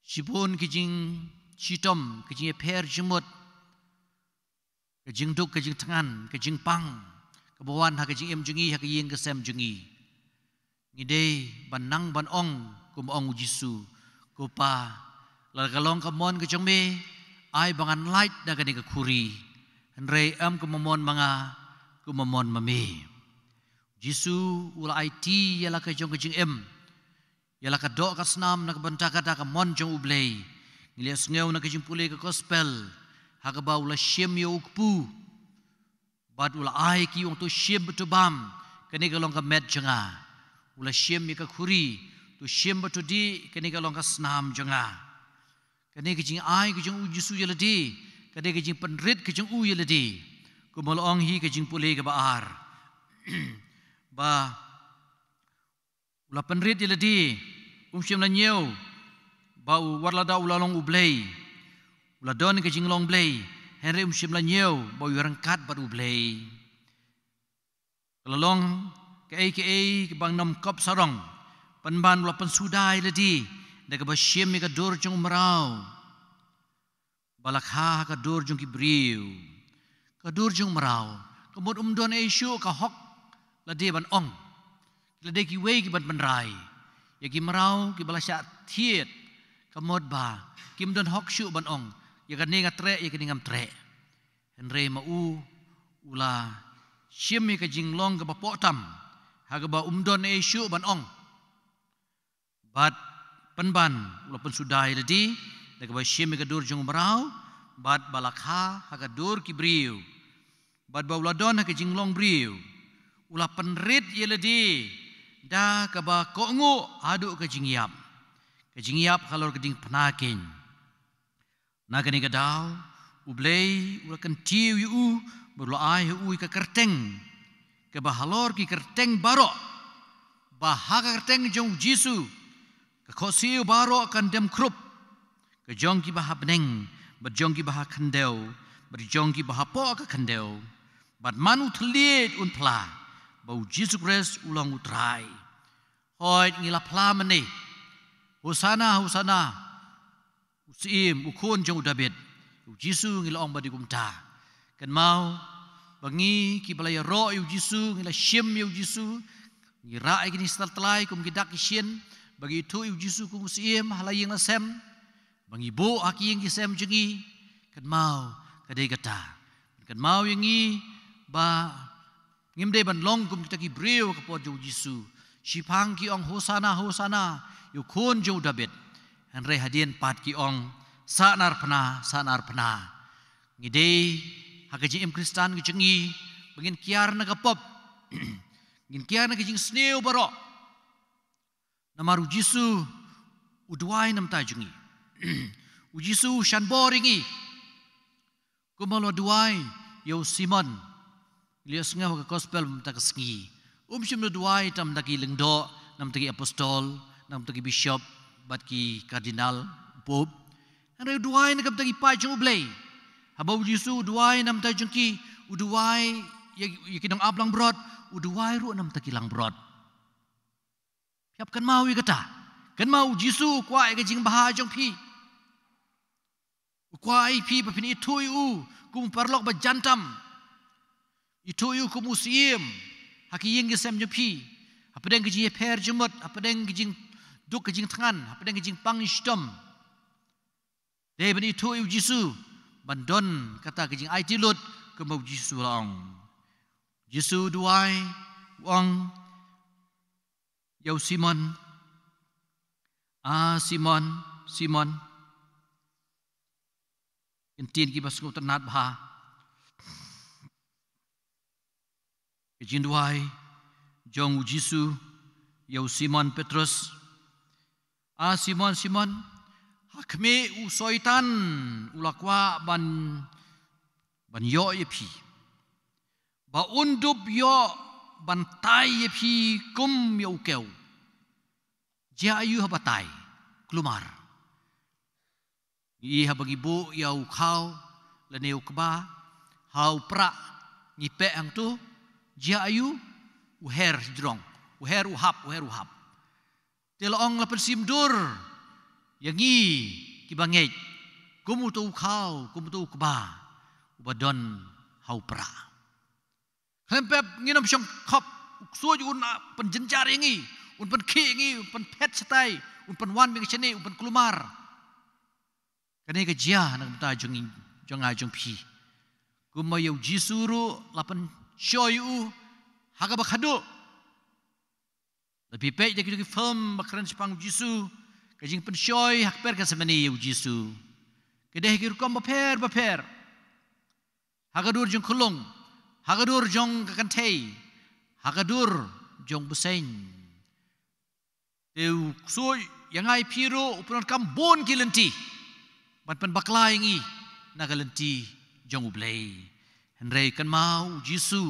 shibun ki jingshitom, ki jingïapher jingmut, ka jingduk, ka jingthngan, ka jingpang kaba wan ha ka jingim jong ngi, ha ka ïing ka sem jong ngi. Ngi dei ban nang ban ong kumba ong U Jisu, ko Pa, lada ka long ka mon ka jong me, ai ba ngan lait na kane ka khuri, hynrei ym kumba mon ma nga, kumba mon ma me. Jisu u la aiti ïa la ka jong ka jingim, ïa la ka doh ka snam na ka bynta kata ka mon jong U Blei. Ngi la ïohsngew na ka jingpule ka Gospel ha kaba u la shim ïa u kpu, bad u la ai ki, u ong, to shim bad to bam, kane ka long ka met jong nga. U la shim ïa ka khuri, to shim bad to dih, kane ka long ka snam jong nga. Kane ka jingai ka jong U Jisu ïa lade, kane ka jingpynrit ka jong u ïa lade. Kumba la ong hi ka jingpule kaba ar, ba u la pynrit ïa lade, um shym la ñiew ba u, wat lada u la long U Blei, u la don ka jinglong Blei, hynrei um shym la ñiew ba u ïaryngkat bad U Blei. Ka la long kaei kaei kaba ngam kop sarong, pynban u la pynsuda ïa lade da kaba shim ïa ka dur jong u mraw, ba la kha ha ka dur jong ki briew. Ka dur jong u mraw, ka mut um don ei shuh ka hok lade ban ong. Ki la dei kiwei ki ban pynrai. Ïa ki mraw kiba la shah thied, ka mut ba kim don hok shuh ban ong, ïa kane nga treh, ïa kane ngam treh. Hynrei ma u, u la shim ïa ka jinglong kaba poh tam, ha kaba um don ei shuh ban ong. Bad pynban u la pynsuda ïa lade da kaba shim ïa ka dur jong u mraw, bad ba la kha ha ka dur ki briew, bad ba u la don ha ka jinglong briew. U la pynrit ïa lade da kaba kohnguh haduh ka jingïap, ka jingïap halor ka diengphna keiñ. Na kane ka daw, U Blei u la kyntiew ïa u, bad u la ai ha u ïa ka kyrteng kaba halor ki kyrteng baroh, ba ha ka kyrteng jong u Jisu ka khohsiew baroh kan dem khrup, ka jong kiba ha bneng, bad jong kiba ha khyndew, bad jong kiba hapoh ka khyndew. Bad man u thylliej un phla ba u Jisu Khrist u long u Trai. Hooid, ngi la phla mynne: Hosana, Hosana, u Syiem, u Khun jong u Dabid. U Jisu ngi la ong ba dei kumta. Kynmaw ba ngi kiba la ïaroh ïa u Jisu, ngi la shim ïa u Jisu, ngi rah ïa kine ki sla tlai kum ki dak ki shin, ba ngi ithuh ïa u Jisu kum u Syiem ha la ïing la sem, ba ngi buh ha ki ïing ki sem jong ngi. Kynmaw, ka dei kata. Kynmaw ïa ngi ba ngim dei ban long kum kita ki briew ha ka por jong u Jisu. Shiphang ki ong: Hosana, Hosana ïa u Khun jong u Dabid. Hynrei hadien pat ki ong: Sahnarphna, sahnarphna. Ngi dei ha ka jingim Khristan ka jong ngi ba ngin kiar na ka pop, ngin kiar na ka jingsniew baroh. Namar u Jisu u duwai na ka bynta jong ngi. U Jisu u shan bor ïa ngi. Kumba u la duwai ïa u Simon. Ngi la ïohsngew ha ka gospel mynta ka sngi. Um shym la duwai tang na ka bynta ki lyngdoh, na ka bynta ki apostol, na ka bynta ki bishop, bad ki kardinal, pope. Hynrei u duwai na ka bynta ki paid jong u Blei. Haba u Jisu u duwai na ka bynta jong ki, u duwai ïa, ïa ki nongap langbrot, u duwai ruh na ka bynta ki langbrot. Phi hap kynmaw ïa kata. Kynmaw u Jisu u kwah ïa ka jingbha jong phi. U kwah ïa phi ba phin ithuh ïa u kum u paralok ba jan tam. Ithuh ïa u kum u Syiem ha ki ïing ki sem jong phi. Hapdeng ka jingïapher jingmut, hapdeng ka jingduk ka jingthngan, hapdeng ka jingpang shitom. Dei ban ithuh ïa u Jisu, ban don kata ka jingaiti lut kumba u Jisu u la ong. Jisu u duwai, u ong ïa u Simon: A Simon, Simon. Ki ktien kiba sngewtynnat bha. Ka jingduwai jong u Jisu ïa u Simon Petrus: A Simon, Simon, ha khmih u Soitan u la kwah ban, ban ïoh ïa phi, ba un dup ïoh ban tai ïa phi kum ïa u kew. Jia aïu haba tai? Kulmar. Ngi, haba ngi buh ïa u khaw lane u kba ha u prah, ngi peh hangto. Jia aïu? U her jrong, u her u hap, u her u hap. Te la ong, la pynshim dur ïa ngi kiba ngeit kum uto u khaw, kum uto u kba uba don ha u prah. Khlem pep ngin ym shong khop, u ksuid un, ah, pynjynjar ïa ngi, un pynkhih ïa ngi, un pynphet shatai, un pynwan biang shane, un pynkulmar. Kane ka jia na ka bynta jong ngi, jong nga jong phi. Kumba ïa u Jisu ruh la pynshoi ïa u ha kaba khadduh. Lada phi peit da ki, ki film ba kren shaphang u Jisu, ka jingpynshoi ha kper ka semeni ïa u Jisu ka dei ha ki rukom bapher bapher. Ha ka dur jong khunlung, ha ka dur jong ka kynthei, ha ka dur jong u bseiñ. Te u ksuid ïa nga ïa phi ruh u pyndonkam bun ki lynti ban pynbakla ïa ngi na ka lynti jong u Blei. Hynrei kynmaw, u Jisu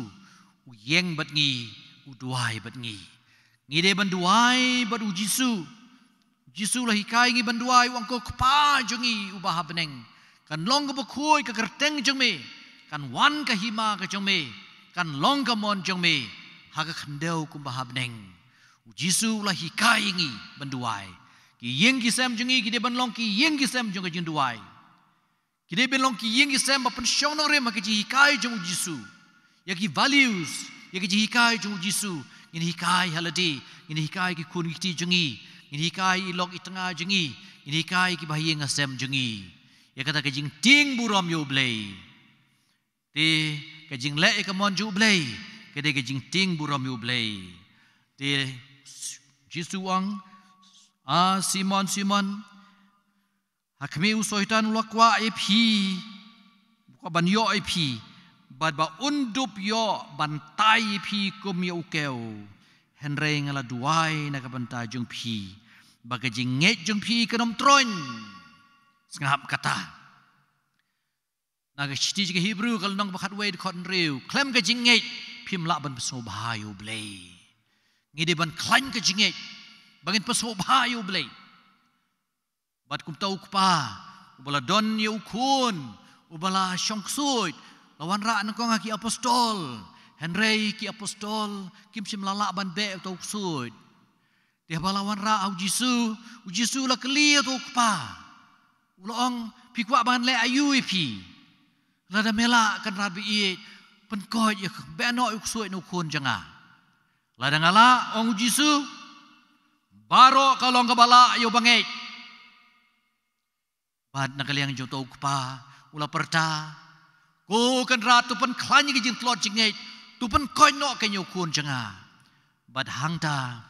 u ïeng bad ngi, u duwai bad ngi. Ngi dei ban duwai bad u Jisu. U Jisu la hikai ngi ban duwai, u ong ko, Kpa jong ngi uba ha bneng, kan long kaba khuid ka kyrteng jong me, kan wan ka hima ka jong me, kan long ka mon jong me ha ka khyndew kumba ha bneng. U Jisu u la hikai ïa ngi ban duwai. Ki ïing ki sem jong ngi ki dei ban long ki ïing ki sem jong ka jingduwai. Ki dei ban long ki ïing ki sem ba pynshong nongrim ha ka jinghikai jong u Jisu. Ïa ki values, ïa ka jinghikai jong u Jisu ngin hikai ha lade, ngin hikai ki khun ki kti jong ngi, ngin hikai i lok i tnga jong ngi, ngin hikai ki bahaïing hasem jong ngi. Ïa kata ka jingtieng burom ïa u Blei. Te ka jingleh ïa ka mon jong u Blei ka dei ka jingtieng burom ïa u Blei. Te Jisu u ong, A Simon, Simon, ha khmih u Soitan u la kwah ïa phi, u kwah ban ïoh ïa phi, bad ba un dup ïoh ban tai ïa phi kum ïa u kew. Hynrei nga la duwai na ka bynta jong phi ba ka jingngeit jong phi kan ym troiñ. Sngap kata. Ha ka shithi jong ki Hebru ka lynnong ba khatwei dkhot hynriew, khlem ka jingngeit phim lah ban pynsngewbha ïa U Blei. Ngi dei ban khlaiñ ka jingngeit ba ngin pynsngewbha ïa U Blei. Bad kumta u kpa uba la don ïa u khun uba la shong ksuid, la wanrah nyngkong ha ki apostol, hynrei ki apostol kim shym la lah ban beh ïa uta u ksuid. Te haba la wanrah ha u Jisu, u Jisu u la kylli ïa uta u kpa, u la ong, phi kwah ba ngan leh aïu ïa phi? Lada me lah, Kynrad ba ïeit, pynkoit ïa, beh noh ïa u ksuid na u khun jong nga. Lada nga lah, ong u Jisu, baroh ka long kaba lah ïa uba ngeit. Bad na ka liang jong uta u kpa u la pyrta, ko Kynrad, to pynkhlaiñ ïa ka jingtlot jingngeit, to pynkoit noh kane ïa u khun jong nga. Bad hangta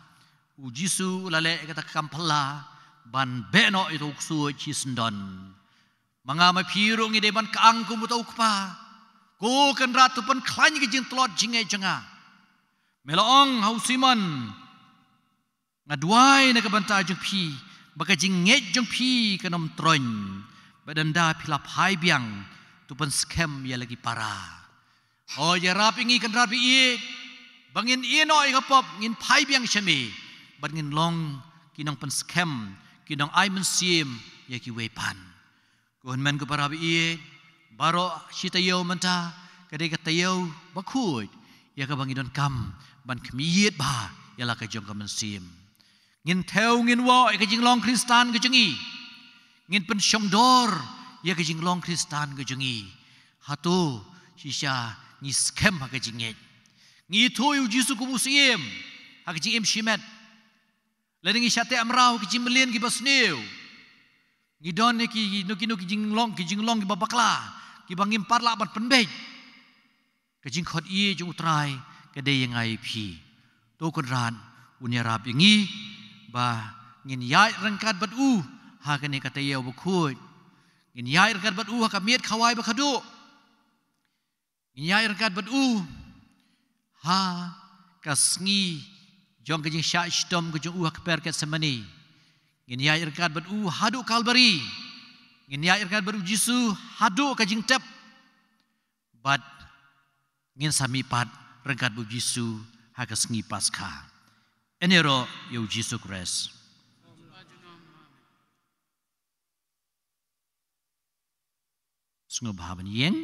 u Jisu u la leh ïa kata ka kam phylla ban beh noh ïa uta u ksuid shisyndon. Ma nga ma phi ruh ngi dei ban kyang kum uta u kpa, ko Kynrad, to pynkhlaiñ ïa ka jingtlot jingngeit jong nga. Me la ong ha u Simon, nga duwai na ka bynta jong phi ba ka jingngeit jong phi kan ym troiñ, bad ynda phi la phai biang, to pynskhem ïa la ki para. O, ïarap ïa ngi, Kynrad ba ïeit, ba ngin ïehnoh ïa ka pop, ngin phai biang sha me, bad ngin long ki nongpynskhem, ki nongai mynsiem ïa kiwei pat. Ko hynmen ko para ba ïeit, baroh shi taïew mynta ka dei ka taïew bakhuid ïa kaba ngi donkam ban khmih ïit bha ïa la ka jong ka mynsiem. Ngin thew ngin wah ïa ka jinglong Khristan ka jong ngi. Ngin pynshongdor ïa ka jinglong Khristan ka jong ngi. Hato shisha ngi skhem ha ka jingngeit? Ngi ïathuh ïa u Jisu kum u Syiem ha ka jingim shimet, lane ngi shah teh mraw ha ki jingmlien kiba sniew? Ngi don ïa ki, no ki, no ki jinglong, ki jinglong kiba bakla, kiba ngim pat lah ban pynbeit. Ka jingkhot ïa jong U Trai ka dei ïa nga ïa phi. To Kynrad un ïarap ïa ngi ba ngin ïaid ryngkat bad u ha kane ka taïew bakhuid. Ngin ïaid ryngkat bad u ha ka miet khawai ba khadduh. Ngin ïaid ryngkat bad u ha ka sngi jong ka jingshah shitom ka jong u ha ka kper Gethsemane. Ngin ïaid ryngkat bad u haduh Kalbari. Ngin ïaid ryngkat bad u Jisu haduh ka jingtep. Bad ngin sa mihpat ryngkat bad u Jisu ha ka sngi Paskha. Ïaroh ïa u Jisu Khrist. Sngewbha ban ïeng.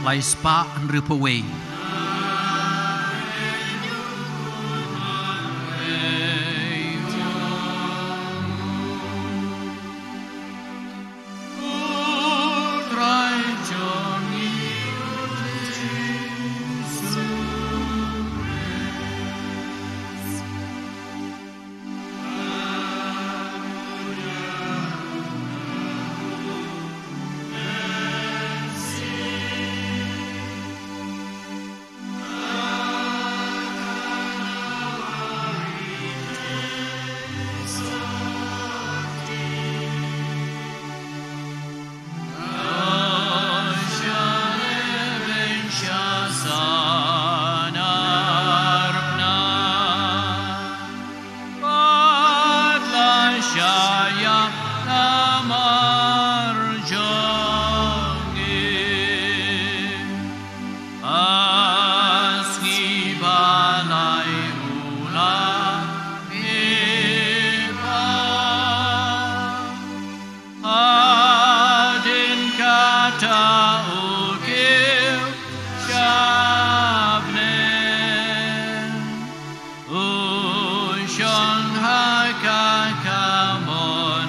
Lai spah hynriewphew wei. Hadien kata u kiew sha bneng, u shong ha ka kamon,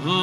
u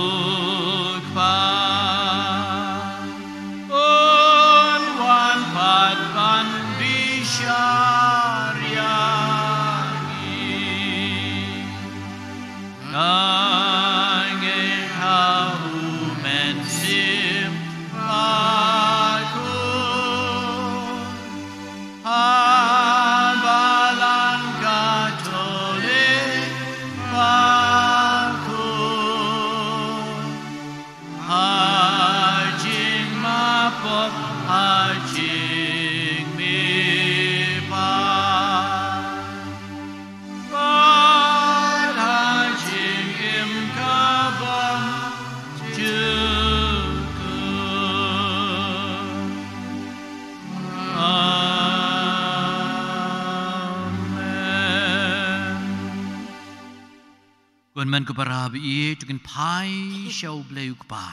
Hynmen ko para baieit, to ngin phai sha U Blei U Kpa,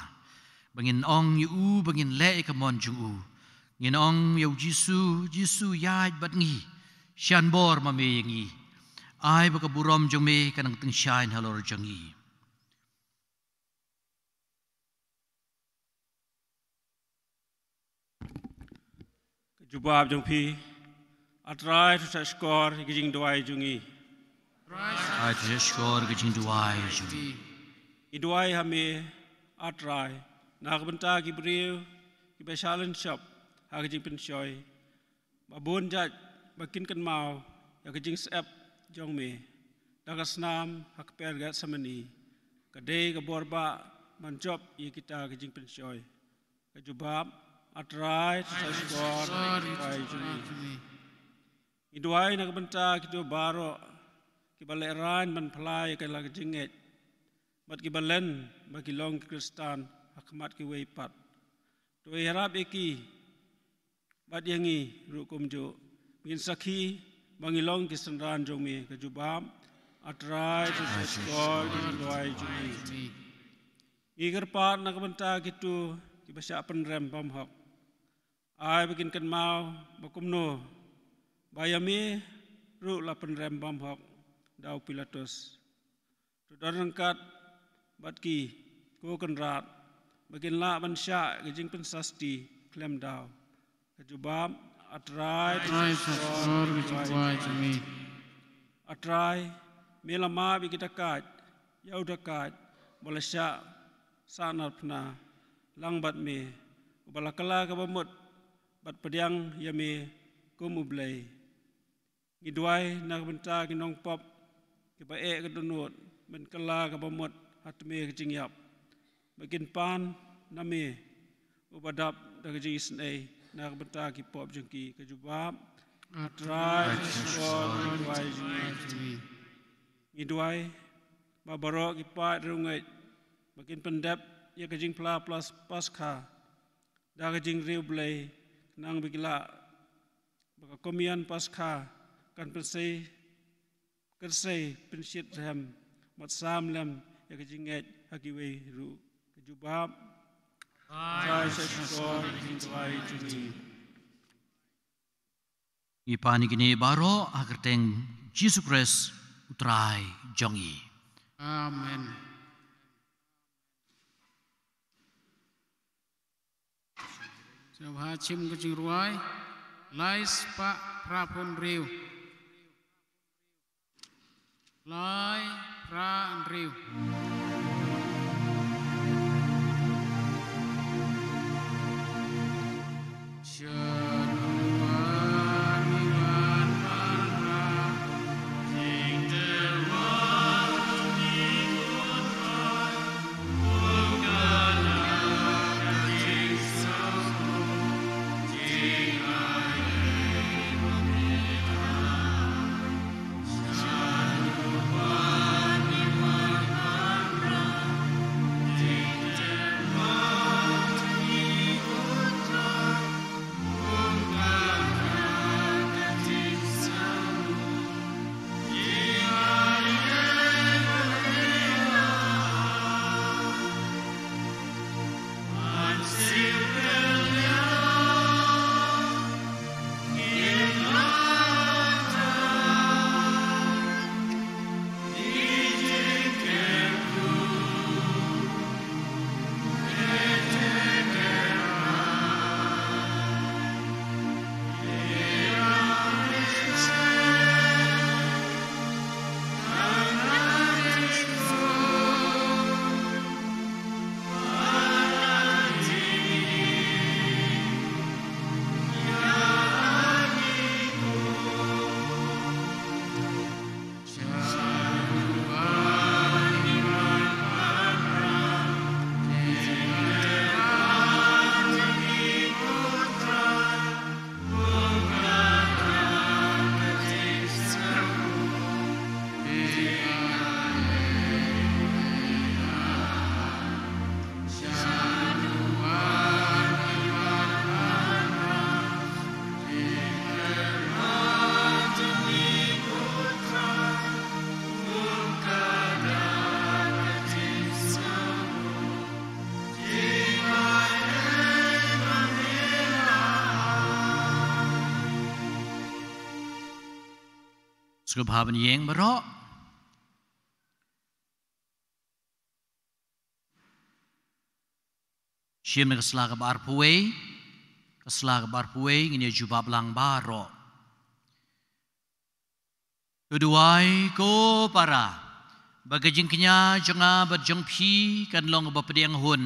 ba ngin ong ïa u ba ngin leh ïa ka mon jong u. Ngin ong ïa u Jisu, Jisu, ïaid bad ngi, shah bor ma me ïa ngi. Ai ba ka burom jong me kan nang tyngshaiñ halor jong ngi. Ka jubab jong phi. A Trai, to shahshkor ïa ka jingduwai jong ngi. Trai, to shahshkor ïa ka jingduwai jong ngi. Ngi duwai ha me, A Trai, na ka bynta ki briew kiba shah lynshop ha ka jingpynshoi, ba bun jait ba kin kynmaw ïa ka jingsyep jong me da ka snam ha kper Getsemani, ka dei ka bor ba ban jop ïa kita ki jingpynshoi. Ka jubab. A Trai, to shahshkor ïa ka jingduwai jong ngi. Ngi duwai na ka bynta kito baroh kiba lehraiñ ban phla ïa ka la ka jingngeit, bad kiba len ba ki long ki Khristan ha khmat kiwei pat. To ïarap ïa ki bad ïa ngi ruh kumjuh, ba ngin sakhi ba ngi long ki synran jong me. Ka jubab. A Trai, to shahshkor ïa ka jingduwai jong ngi. Ngi kyrpad na ka bynta kito kiba shah pynrem bymhok. Ai ba kin kynmaw ba kumno ba ïa me ruh la pynrem bymhok da u Pilatus. To don ryngkat bad ki, ko Kynrad, ba kin lah ban shah ka jingpynsasti khlem daw. Ka jubab. A Trai, to shahshkor ïa ka jingduwai jong ngi. A Trai, me la map ïa ki dakaid, ïa u dakaid ba la shah sahnarphna lang bad me, uba la kylla kaba mut bad pdiang ïa me kum U Blei. Ngi duwai na ka bynta ki nongpop kiba eh ka dohnud ban kylla kaba mut ha tmier ka jingïap, ba kin pan na me uba dap da ka jingisynei na ka bynta ki pop jong ki. Ka jubab. A Trai, to shahshkor ïa ka jingduwai jong ngi. Ngi duwai ba baroh ki paid riewngeit ba kin pyndep ïa ka jingphla Paskha da ka jingriewblei, khnang ba ki lah ba ka Komunion Paskha kan pynsei, kan sei pynshit rhem bad sam lem ïa ka jingngeit ha kiwei ruh. Ka jubab. Trai, to shahshkor ïa ka jingduwai jong ngi. Ngi pan ïa kine baroh ha ka kyrteng Jisu Khrist, U Trai jong ngi. Amen. Sngewbha shim ka jingrwai. Lai spah phra phew hynriew. Lai phra hynriew. Sngewbha ban ïeng baroh. Shim na ka sla kaba arphew wei, ka sla kaba arphew wei, ngin ïa jubab lang baroh. To duwai ko para, ba ka jingkñia jong nga bad jong phi kan long ba pdiang hun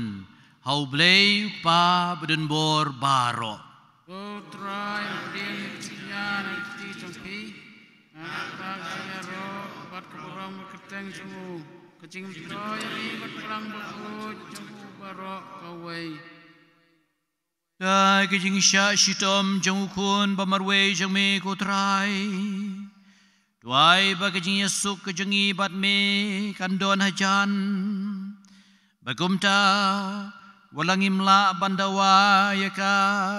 ha U Blei U Kpa badonbor baroh. Ko Trai, pdiang ka jingkñia na ka kti jong phi, ha ka kyrteng jong u, ka jingmyntoi bad ka balang bakhuid jong u baroh kawei. Da ka jingshah shitom jong u Khun ba marwei jong me ko Trai, duwai ba ka jingïasuk ka jong ngi bad me kan don hajan, ba kumta wat la ngim lah ban dawa ïa ka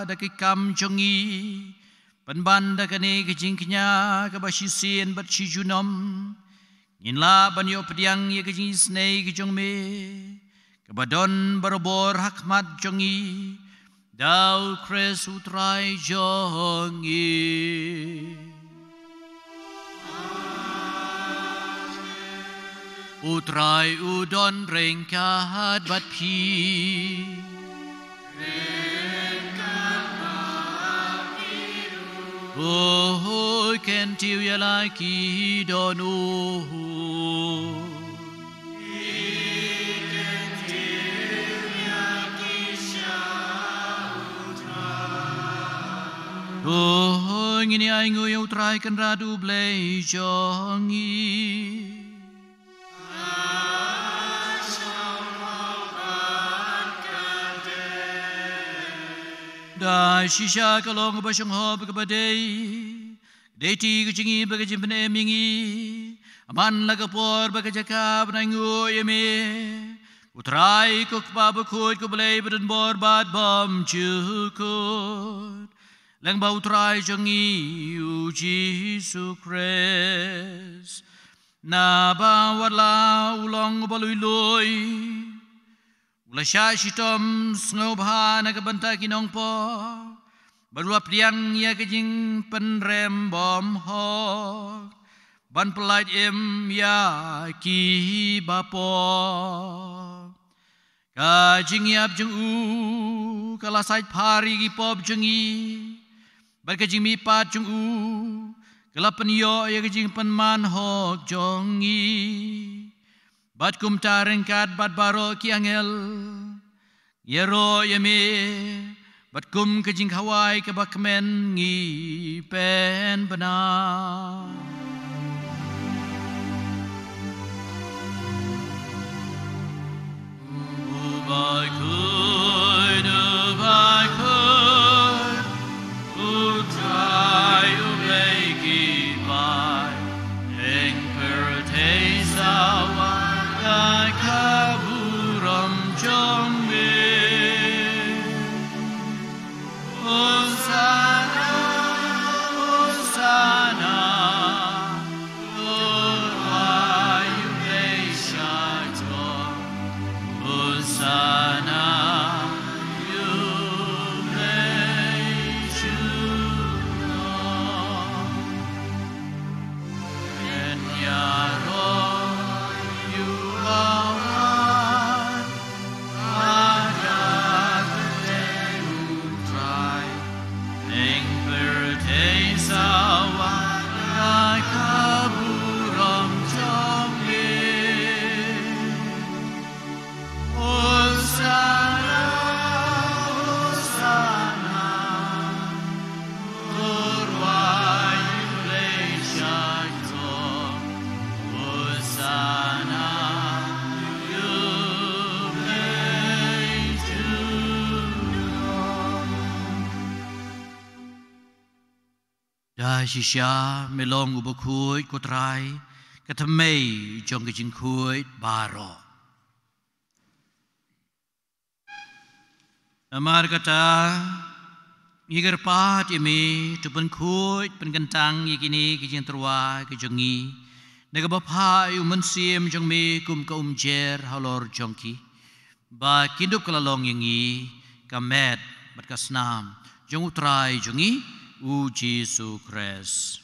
da ki kam jong ngi, pynban da kane ka jingkñia kaba shisien bad shi junom, ngin lah ban ïoh pdiang ïa ka jingisynei ka jong me, kaba don barabor ha khmat jong ngi, da U Khrist U Trai jong ngi. U Trai u don ryngkat bad phi. O, kyntiew ïa la ki dohnud. O, ngin ïa ainguh ïa U Trai Kynrad U Blei jong ngi. Da shisha ka long kaba shyllangh bad kaba dei, ka dei ka jong ngi bad ka jingpynim ïa ngi, man la ka por bad ka jaka ban ainguh ïa me, ko Trai ko Kpa bakhuid ko Blei badonbor bad bymjukut, lyngba U Trai jong ngi U Jisu Khrist. Naba wat la u long uba lui lui, u la shah shitom sngewbha na ka bynta ki nongpop, bad u la pdiang ïa ka jingpynrem bymhok, ban pyllait im ïa ki bapop. Ka jingïap jong u ka la sait phar ïa ki pop jong ngi, bad ka jingmihpat jong u ka la pynïoh ïa ka jingpynman hok jong ngi. Bad kumta ryngkat bad baroh ki angel, ngi ïaroh ïa me, bad kum ka jingkhawai kaba kmen ngi pynbna. U bakhuid, u bakhuid, U Trai U Blei ki paid, ïing pyrthei sa wan ïa ka burom jong me. Hosanna, Hosanna, U Trai U Blei Shaktu. Hosanna, U Blei Shaktu. Hosanna, Hosanna, U Trai U Blei Shaktu. Hosanna, U Blei Shaktu. Da shisha me long u bakhuid ko Trai, ka thymmei jong ka jingkhuid baroh. Namar kata, ngi kyrpad ïa me, to pynkhuid pynkyntang ïa kine ki jingtyrwa ki jong ngi, da kaba phah ïa u Mynsiem jong me kum ka umjer halor jong ki, ba kin dup ka la long ïa ngi ka met bad ka snam jong U Trai jong ngi U Jisu Khrist.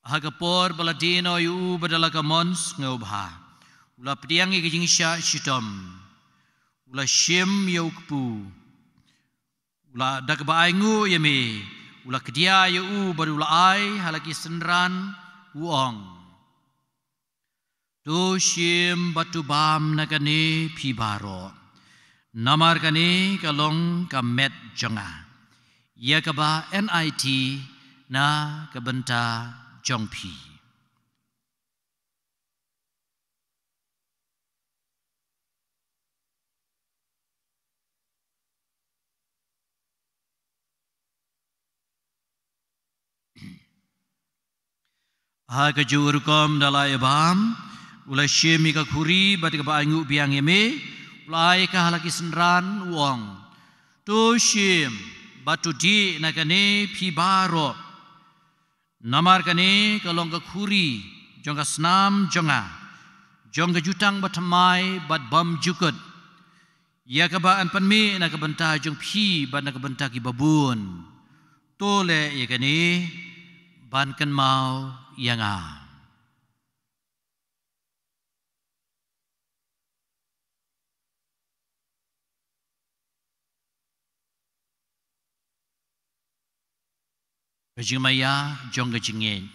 Ha ka por ba la die noh ïa u bad da la ka mon sngewbha, u la pdiang ïa ka jingshah shitom, u la shim ïa u kpu, u la, da kaba ainguh ïa me, u la kdia ïa u bad u la ai ha la ki synran, u ong: To shim bad to bam na kane phi baroh, namar kane ka long ka met jong nga, ïa kaba nit na ka bynta jong phi. Ha kajuh ka rukom da la ïa bam, u la shim ïa ka khuri bad kaba ainguh biang ïa me, u la ai ka ha la ki synran, u ong: To shim bad to dih na kane phi baroh, namar kane ka long ka khuri jong ka snam jong nga, jong ka jutang bathymmai bad bymjukut, ïa kaba ngan pynmih na ka bynta jong phi bad na ka bynta kiba bun. To leh ïa kane ban kynmaw ïa nga. Ka jingmaïa jong ka jingngeit.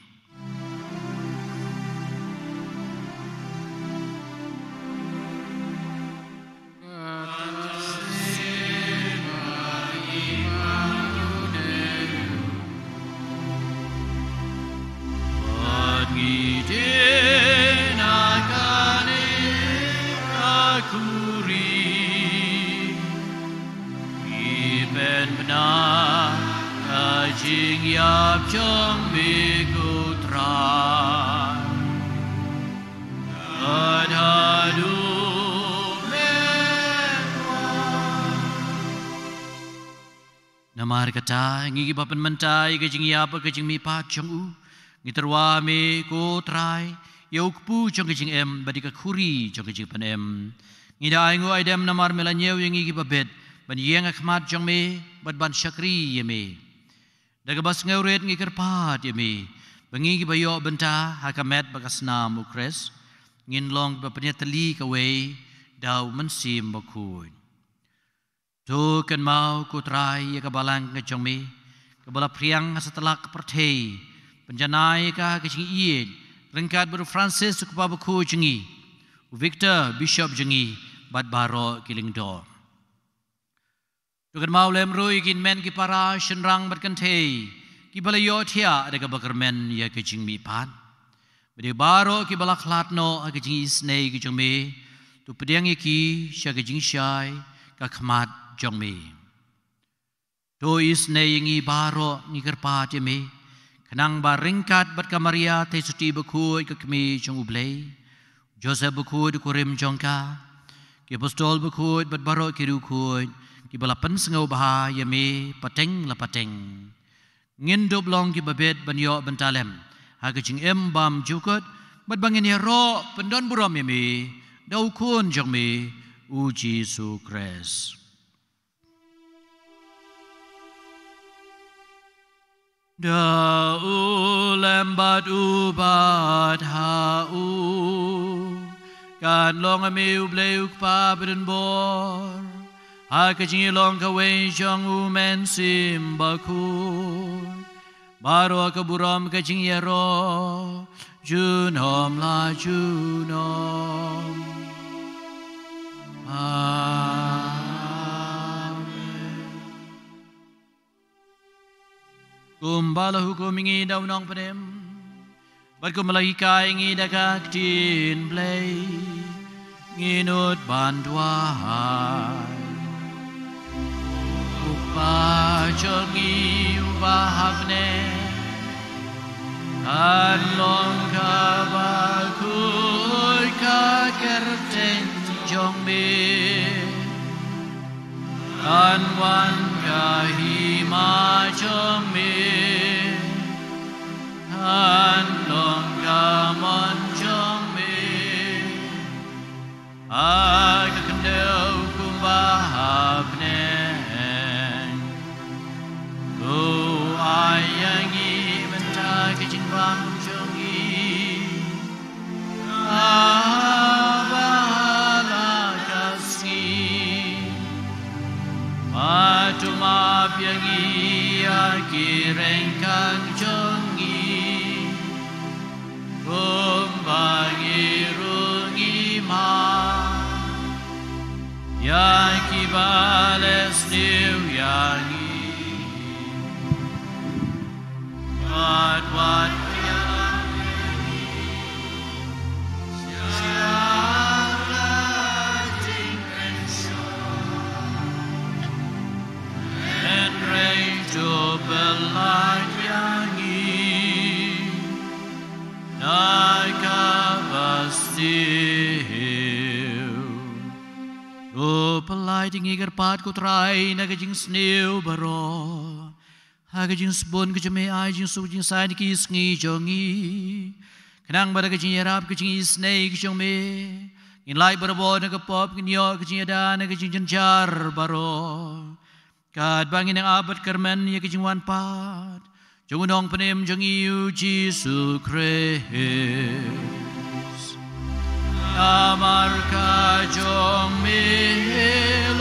Ki pynbna ka jingïap jong me ko Trai, bad haduh me wan. Namar kata, ngi kiba pynmynta ïa ka jingïap bad ka jingmihpat jong u, ngi tyrwa me ko Trai, ïa u kpu jong ka jingim bad ïa ka khuri jong ka jingpynim. Ngi da ainguh aidem namar me la ñiew ïa ngi kiba bit ban ïeng ha khmat jong me bad ban shakri ïa me. Da kaba sngewrit ngi kyrpad ïa me ba ngi kiba ïoh bynta ha ka met bad ka snam u Khrist, ngin long kiba pynïatylli kawei da u Mynsiem Bakhuid. To kynmaw ko Trai ïa ka balang ka jong me, kaba la phriang ha satlak ka pyrthei, pynjanai ïa ka ha ka jingïeit, ryngkat bad u Francis u kpa bakhuid jong ngi, u Victor bishop jong ngi, bad baroh ki lyngdoh. To kynmaw lem ruh ïa ki hynmen ki para, shynrang bad kynthei, kiba la ïohthiah da kaba kyrmen ïa ka jingmihpat. Bad ïa baroh kiba la khlad noh ha ka jingisynei ka jong me, to pdiang ïa ki sha ka jingshai ka khmat jong me. To isynei ïa ngi baroh, ngi kyrpad ïa me, khnang ba ryngkat bad ka Maria Theisotti bakhuid ka Kmie jong u Blei, Joseph bakhuid u kurim jong ka, ki apostol bakhuid bad baroh ki riewkhuid kiba la pynsngewbha ïa me pateng la pateng, ngin dup long kiba bit ban ïoh bynta lem ha ka jingim bymjukut, bad ba ngin ïaroh pyndonburom ïa me da u Khun jong me, u Jisu Khrist. Da u lem bad u bad ha u, kan long ha me u Blei u Kpa badonbor, ha ka jingïalong kawei jong u Mynsiem Bakhuid, baroh ka burom ka jingïaroh junom la junom. Amen. Kumba la hukum ïa ngi da u Nongpynim, bad kumba la hikai ïa ngi da ka ktien Blei, ngin nud ban duwai. U Kpa jong ngi uba ha bneng, kan long kaba khuid ka kyrteng jong me. Kan wan ka hima jong me, kan long ka mon jong me, ha ka khyndew kumba ha bneng. To ai ïa ngi mynta ka jingbam jong ïa ngi ïa ki ryngkat jong ngi, kumba ngi ruh ngi map ïa kiba leh sniew ïa ngi. Wat wat ïa ngi sha ka jingpynshoi, hynrei to pynlait ïa ngi na kaba sniew. To pynlait ïa ngi kyrpad, ko Trai, na ka jingsniew baroh, ha ka jingsbun ka jong me, ai jingsuk jingsaiñ ki sngi jong ngi, khnang ba da ka jingïarap ka jingisynei ka jong me, ngin lait barabor na ka pop, ngin ïoh ka jingïada na ka jingjynjar baroh, katba ngin ïa ap bad kyrmen ïa ka jingwan pat jong u Nongpynim jong ngi, u Jisu Khrist. Namar ka jong me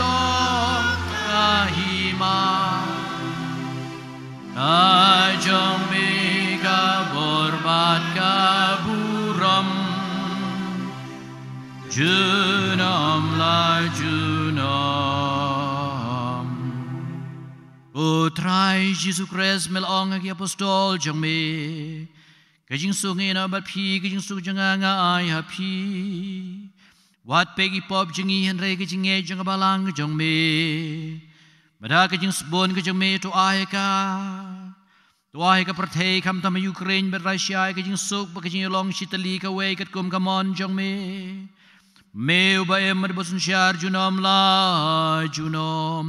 long ka hima, ka jong me ka bor bad ka burom, junom la junom. Ko Trai Jisu Khrist, me la ong ha ki apostol jong me, ka jingsuk ngi noh bad phi, ka jingsuk jong nga nga ai ha phi. Wat peit ki pop jong ngi, hynrei ka jingngeit jong ka balang ka jong me. Bad da ka jingsbun ka jong me, to ai ha ka, to ai ha ka pyrthei, khamtam ha Ukraine bad Russia, ïa ka jingsuk bad ka jingïalong shi tylli kawei katkum ka mon jong me, me uba im bad uba synshar junom la junom.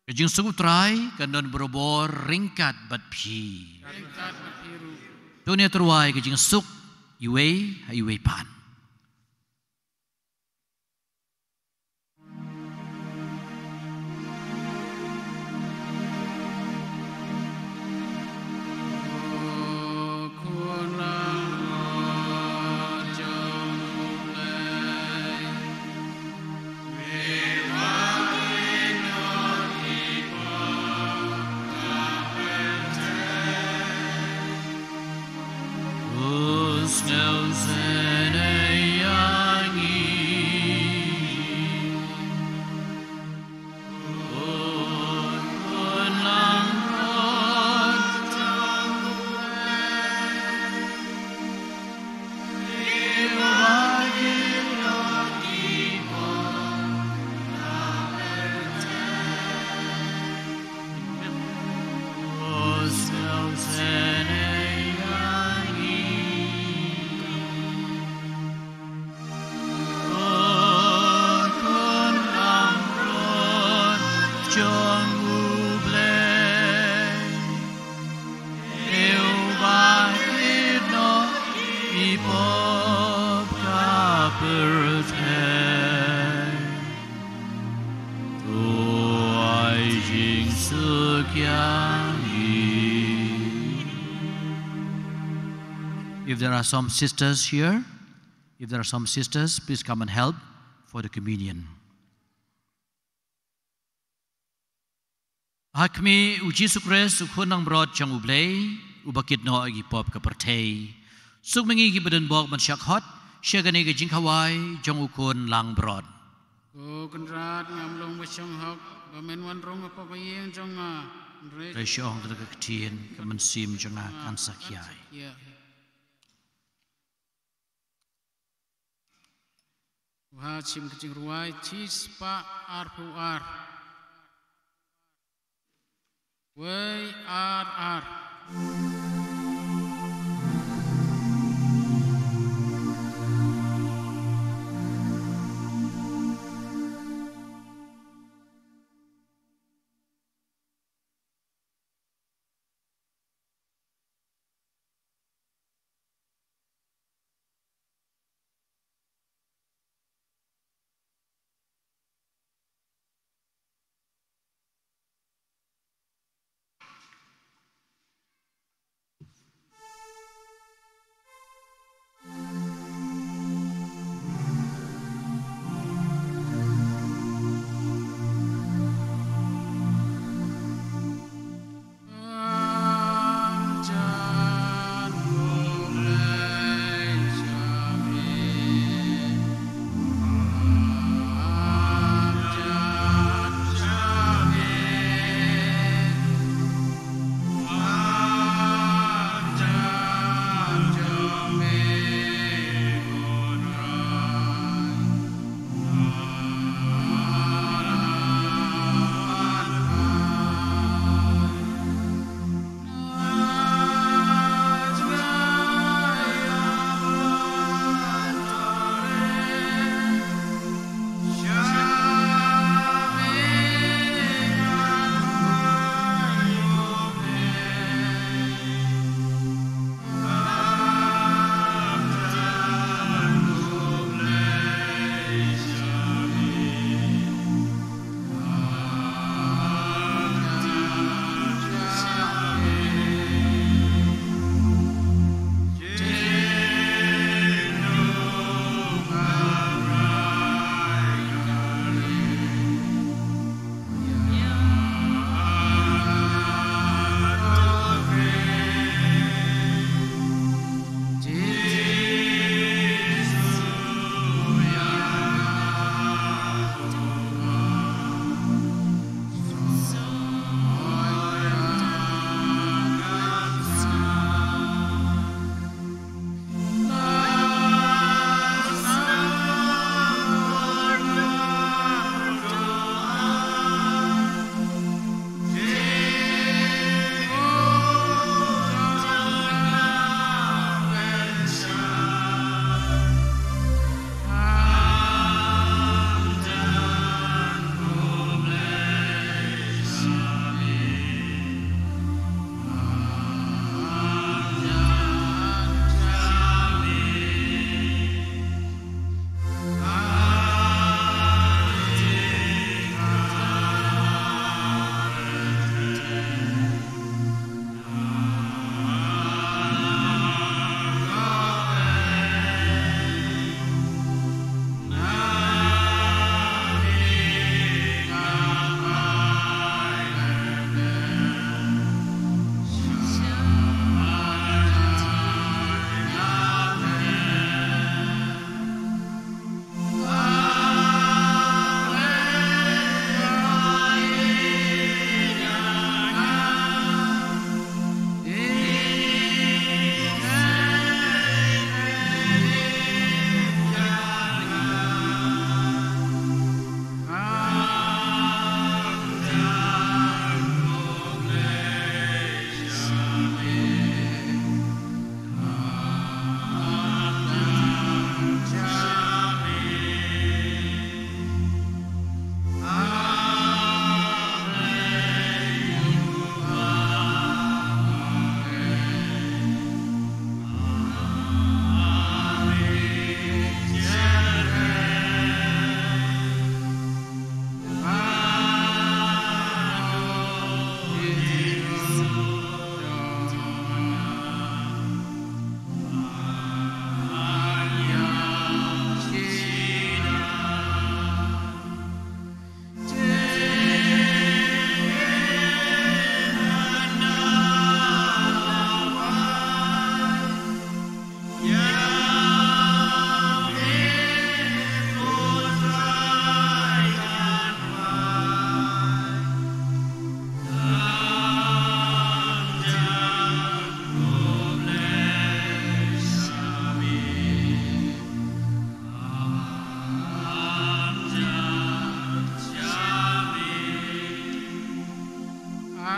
Ka jingsuk u Trai kan don barabor ryngkat bad phi. Ryngkat bad phi ruh. To ngin ïa tyrwa ïa ka jingsuk iwei ha iwei pat. If there are some sisters here, if there are some sisters, please come and help for the communion. Ha khmih u Jisu Khrist, u khun langbrot jong u Blei, uba kit noh ïa ki pop ka pyrthei, suk ma ngi kiba don bok ban shah khot sha kane ka jingkhawai jong u khun langbrot. Ko Kynrad, ngam long ba shong hok ba men wan rung hapoh ka ïing jong nga, hynrei shu ong kata ka ktien, ka mynsiem jong nga kan sa khia. Wa chim ka jingrwai shispah arphew ar. Wei ar ar.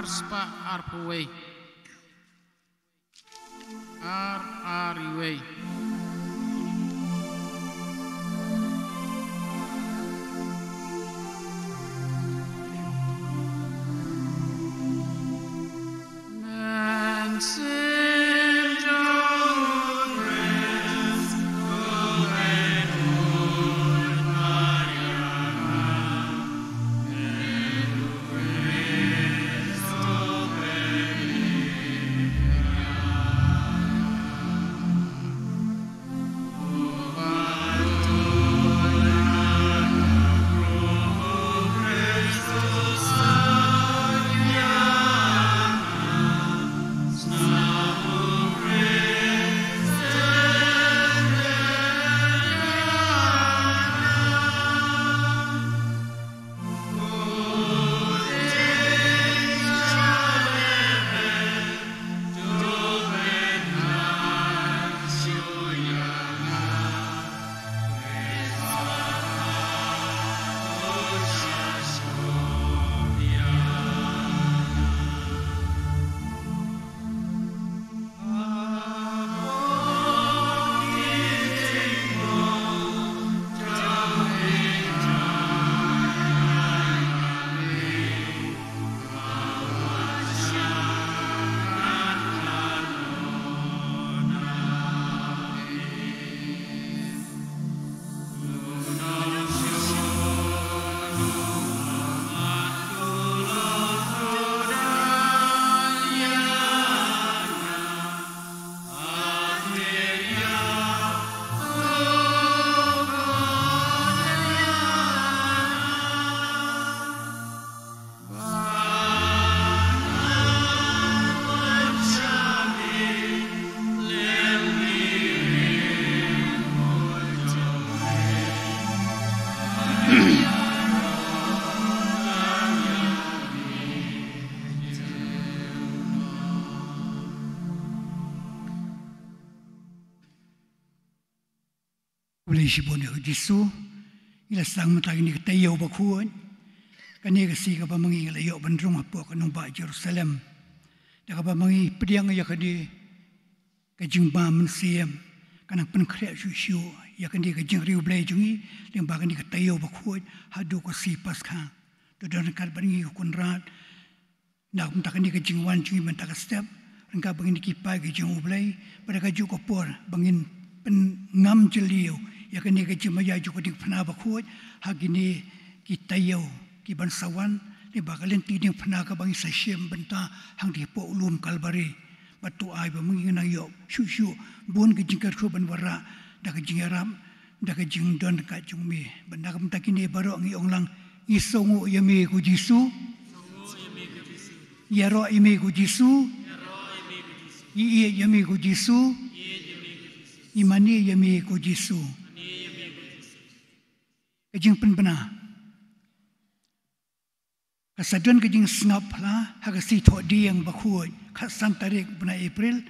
Spah arphew wei. Ar, ar, iwei. Khublei shibun ïa U Jisu. Ngi la sdang mynta kane ka taïew bakhuid. Kane ka sngi kaba ma ngi la ïoh ban rung hapoh ka nongbah Jerusalem. Da kaba ma ngi pdiang ïa kane ka jingbam mynsiem, ka nang pynkhreh shuh shuh ïa kane ka jingriewblei jong ngi lyngba kane ka taïew bakhuid haduh ka sngi Paskha. To don ryngkat bad ngi ko Kynrad na ka bynta kane ka jingwan jong ngi mynta ka step, ryngkat bad kine ki paid ki jong U Blei, bad ha kajuh ka por ba ngin pynngam jylliew ïa kane ka jingmaïa jong ka diengphna bakhuid ha kine ki taïew ki ban sa wan, lyngba ka lynti diengphna kaba ngi sa shim bynta hangne hapoh u lum Kalbari. Bad to ai ba ma ngi nang ïoh shuh shuh bun ka jingkyrkhu ban wanrah da ka jingïarap, da ka jingdon ryngkat jong me. Bad na ka bynta kine baroh ngi ong lang, ngi sngewnguh ïa me ko Jisu. Ngi ïaroh ïa me ko Jisu. Ngi ïeit ïa me ko Jisu. Ngi mane ïa me ko Jisu. Ka jingpynbna. Ka sa don ka jingsngap phla ha ka sngi Thohdieng bakhuid, khatsan tarik bnai April,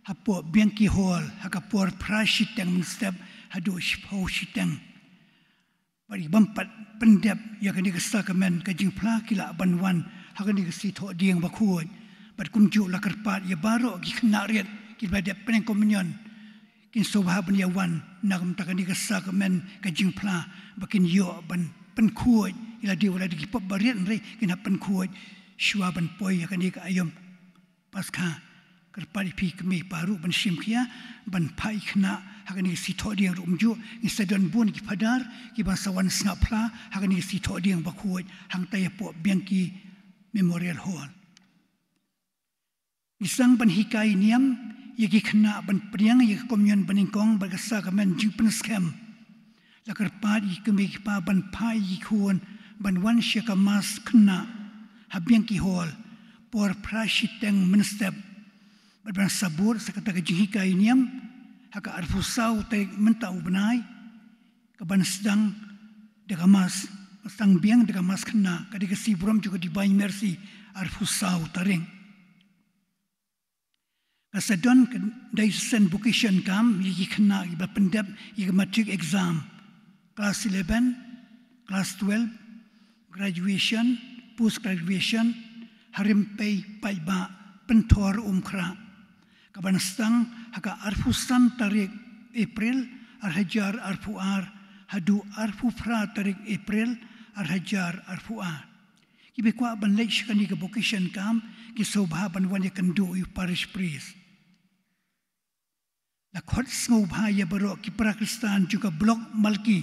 hapoh Bianchi Hall, ha ka por phra shiteng mynstep haduh shiphew shiteng. Bad ki bym pat pyndep ïa kane ka sakramen ka jingphla ki lah ban wan ha kane ka sngi Thohdieng bakhuid. Bad kumjuh la kyrpad ïa baroh ki khynnah rit kiba dep pyneng komunion, kin sngewbha ban ïa wan na ka bynta kane ka sakramen ka jingphla, ba kin ïoh ban pynkhuid ïa lade, wat la da ki pop barit hynrei kin hap pynkhuid shuwa ban poi ïa kane ka aïom Paskha. Kyrpad ïa phi kmie kpa ruh ban shim khia ban phah ïa ki khynnah ha kane ka sngi Thohdieng ruh kumjuh. Ngi sa don bun ki phadar kiba sa wan sngap phla ha kane ka sngi Thohdieng bakhuid hangta hapoh Bianchi Memorial Hall. Ngi sdang ban hikai niam ïa ki khynnah ban pdiang ïa ka komunion banyngkong bad ka sakramen jingpynskhem. La kyrpad ïa ki kmie ki kpa ban phah ïa ki khun ban wan sha ka Mass khynnah ha Bianchi Hall por phra shiteng mynstep. Bad ban sa bud sa kata ka jinghikai niam ha ka arphew saw tarik mynta u bnai, ka ban sdang da ka Mass, sdang biang da ka Mass khynnah, ka dei ka sngi burom jong ka Divine Mercy, arphew saw tarik. Ka sa don ka diocesan vocation camp ïa ki khynnah kiba pyndep ïa ka matric exam, class eleven, class twelve, graduation, post graduation, ha rympei paidbah Pynthor Umkhrah, kaban sdang ha ka arphew san tarik April ar hajar arphew ar haduh arphew phra tarik April ar hajar arphew ar. Kiba kwah ban leit sha kane ka vocation camp ki sngewbha ban wan ïakynduh ïa u parish priest. La khot sngewbha ïa baroh ki para Khristan jong ka block Malki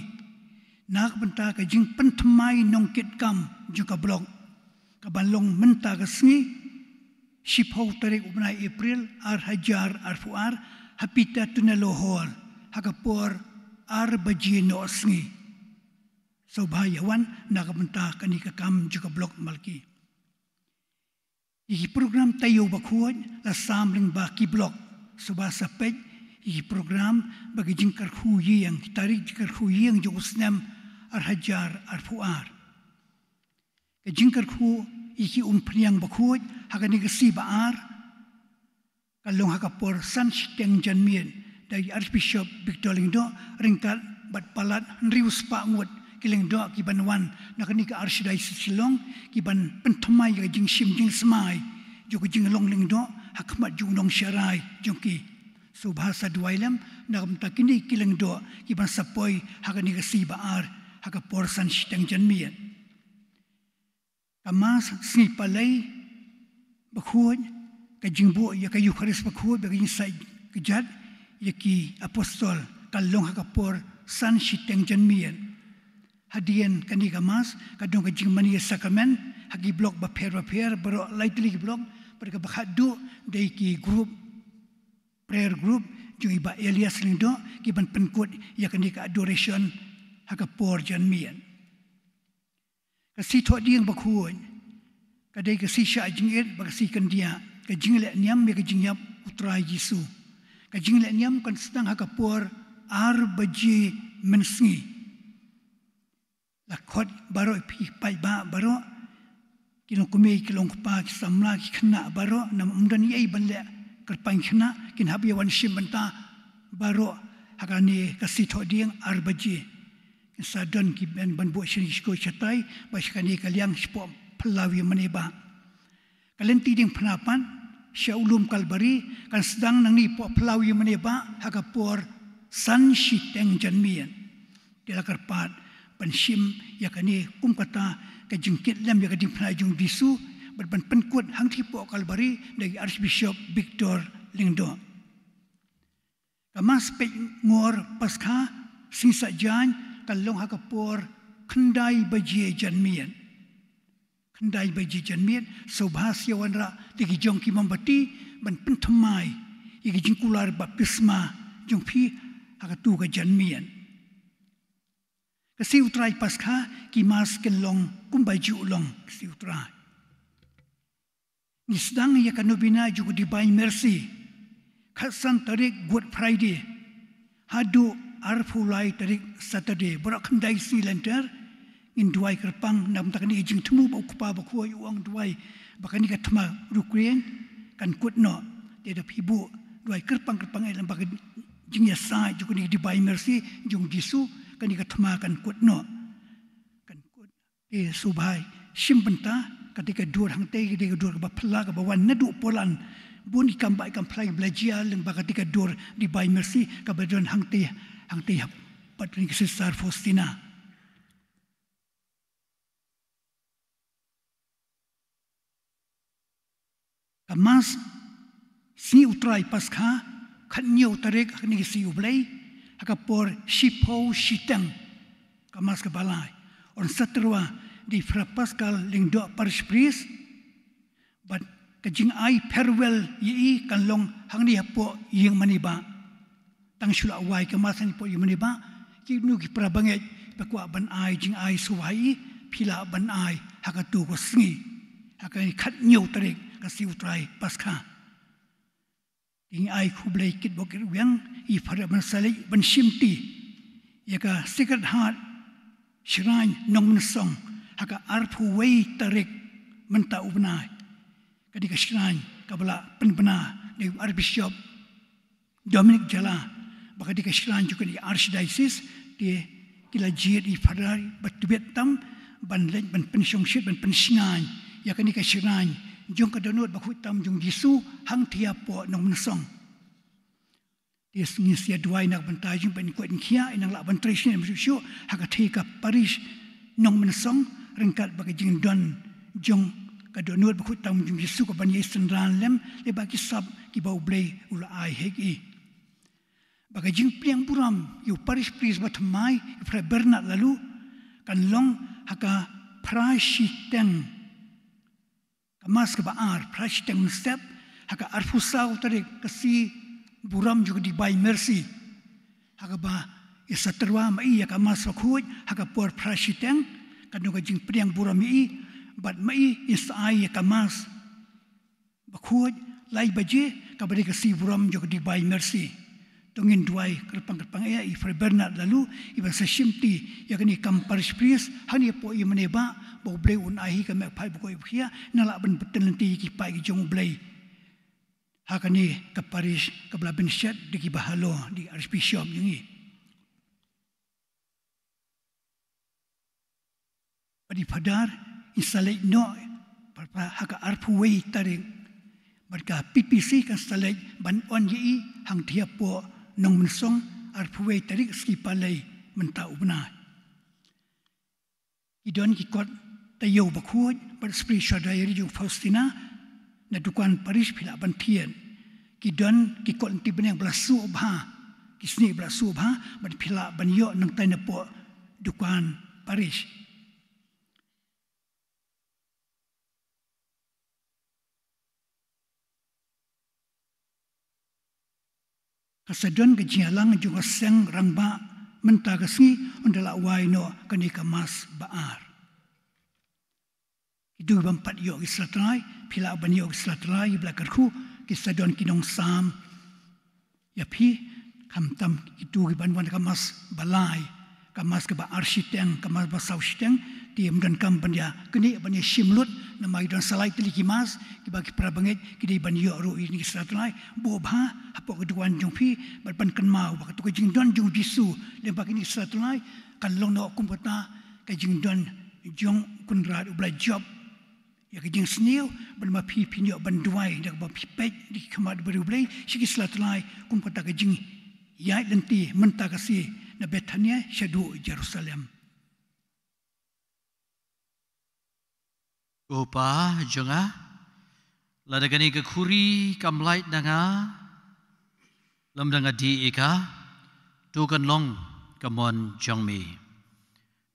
na ka bynta ka jingpynthymmai nongkitkam jong ka block, kaban long mynta ka sngi, shiphew tarik u bnai April ar hajar arphew ar, ha Peter Tunelo Hall ha ka por ar baje noh sngi. Sngewbha ïa wan na ka bynta kane ka kam jong ka block Malki. Ïa ki program taïew bakhuid la sam lyngba ki block. Sngewbha sa peit ïa ki program bad ki jingkyrkhu ïing, ki tarik jingkyrkhu ïing jong u snem ar hajar arphew ar. Ka jingkyrkhu ïa ki umphniang bakhuid ha kane ka sngi ba ar ka long ha ka por san shiteng janmiet da i Archbishop Victor Lyngdoh ryngkat bad palat hynriew spah ngut ki lyngdoh kiban wan na kane ka Archdiocese Shillong, kiban pynthymmai ïa ka jingshim jingsmai jong ka jinglong lyngdoh ha khmat jong u nongsharai jong ki. Sngewbha sa duwai lem na ka bynta kine ki lyngdoh kiban sa poi ha kane ka sngi ba ar ha ka por san shiteng janmiet. Ka Mass sngi Palei bakhuid, ka jingbuh ïa ka Eukharist bakhuid bad ka jingshah kjat ïa ki apostol, ka long ha ka por san shiteng janmiet. Hadien kane ka Mass ka don ka jingmane ïa sakramen ha ki block bapher bapher, baroh lai tylli ki block, bad kaba khatduh dei ki group, prayer group jong i Bah Elias Lyngdoh kiban pynkut ïa kane ka adoration ha ka por janmiet. Ka sngi Thohdieng bakhuid ka dei ka sngi shah jingit bad ka sngi kyndiah, ka jingleh niam ïa ka jingïap u Trai Jisu. Ka jingleh niam kan sdang ha ka por ar baje mynsngi. La khot baroh phi paidbah baroh, ki longkmie ki longkpa, ki samla ki khynnah baroh, namar ym don ei ei ban leh kyrpang khynnah, kin hap ïa wan shim bynta baroh ha kane ka sngi Thohdieng ar baje. Kin sa don ki ban, ban buh shane ki shkor shatai bad sha kane ka liang shapoh phyllaw ïingmane bah. Ka lynti diengphna pat sha u lum Kalbari kan sdang nangne hapoh phyllaw ïingmane bah ha ka por san shiteng janmiet. Te la kyrpad ban shim ïa kane kum kata ka jingkit lem ïa ka diengphna jong u Jisu bad ban pynkut hangtei hapoh Kalbari da i Archbishop Victor Lyngdoh. Ka Mass peit ngor Paskha sngi Saitjaiñ ka long ha ka por khyndai baje janmiet. Khyndai baje janmiet, sngewbha sa ïa wanrah da ki jong ki mombati ban pynthymmai ïa ki jingkular baptisma jong phi ha katu ka janmiet. Ka sngi U Trai Paskha ki Mass kin long kumba ju long ka sngi U Trai. Ngi sdang ïa ka novena jong ka Divine Mercy khatsan tarik Good Friday haduh arphew lai tarik Saturday, baroh khyndai sngi lynter. Ngin duwai kyrpang na ka bynta kane ka jingthmu ba u Kpa bakhuid u ong duwai ba kane ka thma riewkreiñ kan kut noh. Te da phi buh duwai kyrpang kyrpang eh lem ba ka jingïasaid jong kane ka Divine Mercy jong u Jisu, kane ka thma kan kut noh. Kan kut. Te sngewbha shim bynta kata ka dur hangtei, kata ka dur kaba phylla kaba wan naduh Poland. Bun ki kam bah ki kam phylla kiba la jia lyngba kata ka dur Divine Mercy kaba don hangtei, hangtei ha pat kane ka Sister Faustina. Ka Mass sngi U Trai Paskha khathynñiew tarik ha kane ka sngi U Blei ha ka por shiphew shiteng. Ka Mass kaba lai yn sa tyrwa da i Fra Pascal Lyngdoh Parish Priest. Bad ka jingai farewell ïa i kan long hangne hapoh ïingmane bah. Tang shu lah wai ka Mass hangne hapoh ïingmane bah, kino ki para bangeit ba kwah ban ai jingai sngewbha ïa i, phi lah ban ai ha katu ka sngi, ha ka khathynñiew tarik ka sngi U Trai Paskha. Te ngi ai khublei kitbok kitrwiang ïa i Father ban sa leit ban shimti ïa ka Sacred Heart Shrine Nongmynsong ha ka arphew wei tarik mynta u bnai. Ka dei ka shrine kaba la pynbna da u Archbishop Dominic Jala, ba ka dei ka shrine jong kane ka Archdiocese. Te ki la jied ïa i Father ba tbit tam ban leit ban pynshongshit ban pynshngaiñ ïa kane ka shrine jong ka dohnud bakhuid tam jong u Jisu hangtei hapoh Nongmynsong. Te ngin sa ïa duwai na ka bynta jong phi, ban koit ban khiah, ïa nang lah ban trei shisien shuh shuh ha ka thei ka parish Nongmynsong, ryngkat bad ka jingdon jong ka dohnud bakhuid tam jong u Jisu kaban ïai synran lem lyngba ki sap kiba U Blei u la ai ha ki. Bad ka jingpdiang burom ïa u parish priest bathymmai, ïa u Father Bernard Laloo, kan long ha ka phra shiteng, ka Mass kaba ar, phra shiteng mynstep, ha ka arphew saw tarik, ka sngi burom jong ka Divine Mercy, ha kaba ïa sa tyrwa ma i ïa ka Mass bakhuid ha ka por phra shiteng, kan long ka jingpdiang burom ïa i, bad ma i in sa ai ïa ka Mass bakhuid lai baje, kaba dei ka sngi burom jong ka Divine Mercy. To ngin duwai kyrpang kyrpang ïa i Father Bernard Laloo, iban sa shimti ïa kane ka kam parish priest hangne hapoh ïingmane ba, ba U Blei un ai hi ka meh phai bakhuid bakhuid, nang lah ban pynbeit lynti ïa ki paid ki jong U Blei ha kane ka parish kaba la pynshet da ki bahalor, da ki Archbishop jong ngi. Bad i Father in sa leit noh ha ka arphew wei tarik. Bad ka P P C kan sa leit ban on ïa i hangtei hapoh Nongmynsong, arphew wei tarik, sngi Palei mynta u bnai. Ki don ki kot taïew bakhuid bad spiritual diary jong Faustina na dukan parish, phi lah ban thied. Ki don ki kot lynti bneng ba la sngewbha, ki sngi ba la sngewbha, bad phi lah ban ïoh nangtai napoh dukan parish. Ka sa don ka jingïalang jong ka seng rangbah mynta ka sngi, ynda la wai noh kane ka Mass ba ar. Kito kiba ym pat ïoh ki sla Trai, phi lah ban ïoh ki sla Trai, kiba la kyrkhu, ki sa don ki nongsam ïa phi, khamtam kito kiban wan ka Mass ba lai, ka Mass kaba ar shiteng, ka Mass ba saw shiteng. Te ym donkam ban ïa knieh ban ïa shim lut, namar ki don sa lai tylli ki Mass, kiba ki para bangeit ki dei ban ïoh ruh ïa kine ki sla Trai. Buh bha hapoh ka dukan jong phi, bad ban kynmaw ba kato ka jingdon jong u Jisu lyngba kine ki sla Trai kan long noh kum kata ka jingdon jong u Kynrad uba la jop ïa ka jingsniew, bad ma phi phin ïoh ban duwai da kaba phi peit da ki khmat bariewblei sha ki sla Trai, kum kata ka jingïaid lynti mynta ka sngi na Bethania shaduh Jerusalem. Ko Pa jong nga, lada kane ka khuri kam lait na nga, lymda nga dih ïa ka, to kan long ka mon jong me.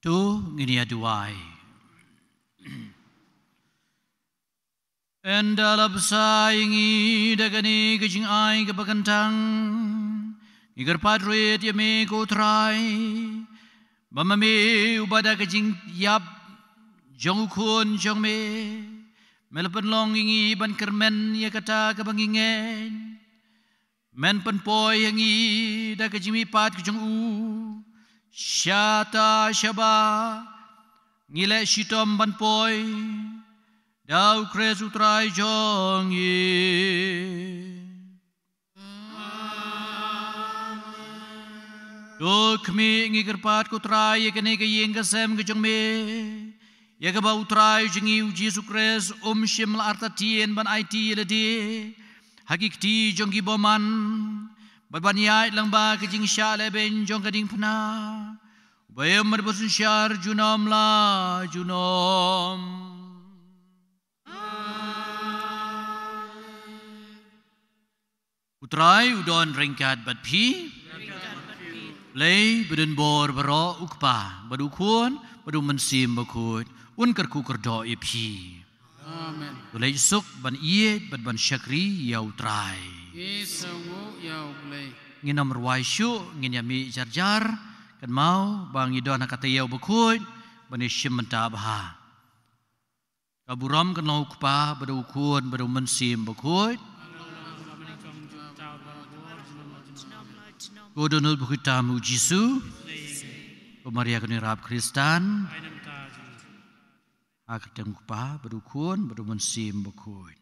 To ngin ïa duwai. Ynda la bsa ïa ngi da kane ka jingai kaba kyntang, ngi kyrpad ruh ïa me ko Trai, ba ma me uba da ka jingïap jong u Khun jong me, me la pynlong ïa ngi ban kyrmen ïa kata kaba ngi ngeit. Men pynpoi ïa ngi da ka jingmihpat ka jong u shata shaba ngi leh shitom ban poi, da u Khrist u Trai jong ngi. To khmih, ngi kyrpad ko Trai, ïa kane ka ïing ka sem ka jong me, ïa kaba u Trai jong ngi u Jisu Khrist um shym la artatien ban aiti ïa lade ha ki kti jong ki bymman, bad ban ïaid lyngba ka jingshah lehbeiñ jong ka diengphna, uba im bad ba synshar junom la junom. U Trai u don ryngkat bad phi. Blei badonbor baroh, u Kpa bad u Khun bad u Mynsiem Bakhuid, un kyrkhu kyrdoh ïa phi. Amen. To leit suk ban ïeit bad ban shakri ïa u Trai. Ngi sngewnguh ïa u Blei. Ngin ym rwai shuh, ngin ïa mih jar jar, kynmaw ba ngi don ha ka taïew bakhuid ban ïa shim bynta bha. Ka burom kan long u Kpa bad u Khun bad u Mynsiem Bakhuid. Ko dohnud bakhuid tam u Jisu. Ko Maria ka nongrap Khristan. Ha ka kyrteng u Kpa bad u Khun bad u Mynsiem Bakhuid.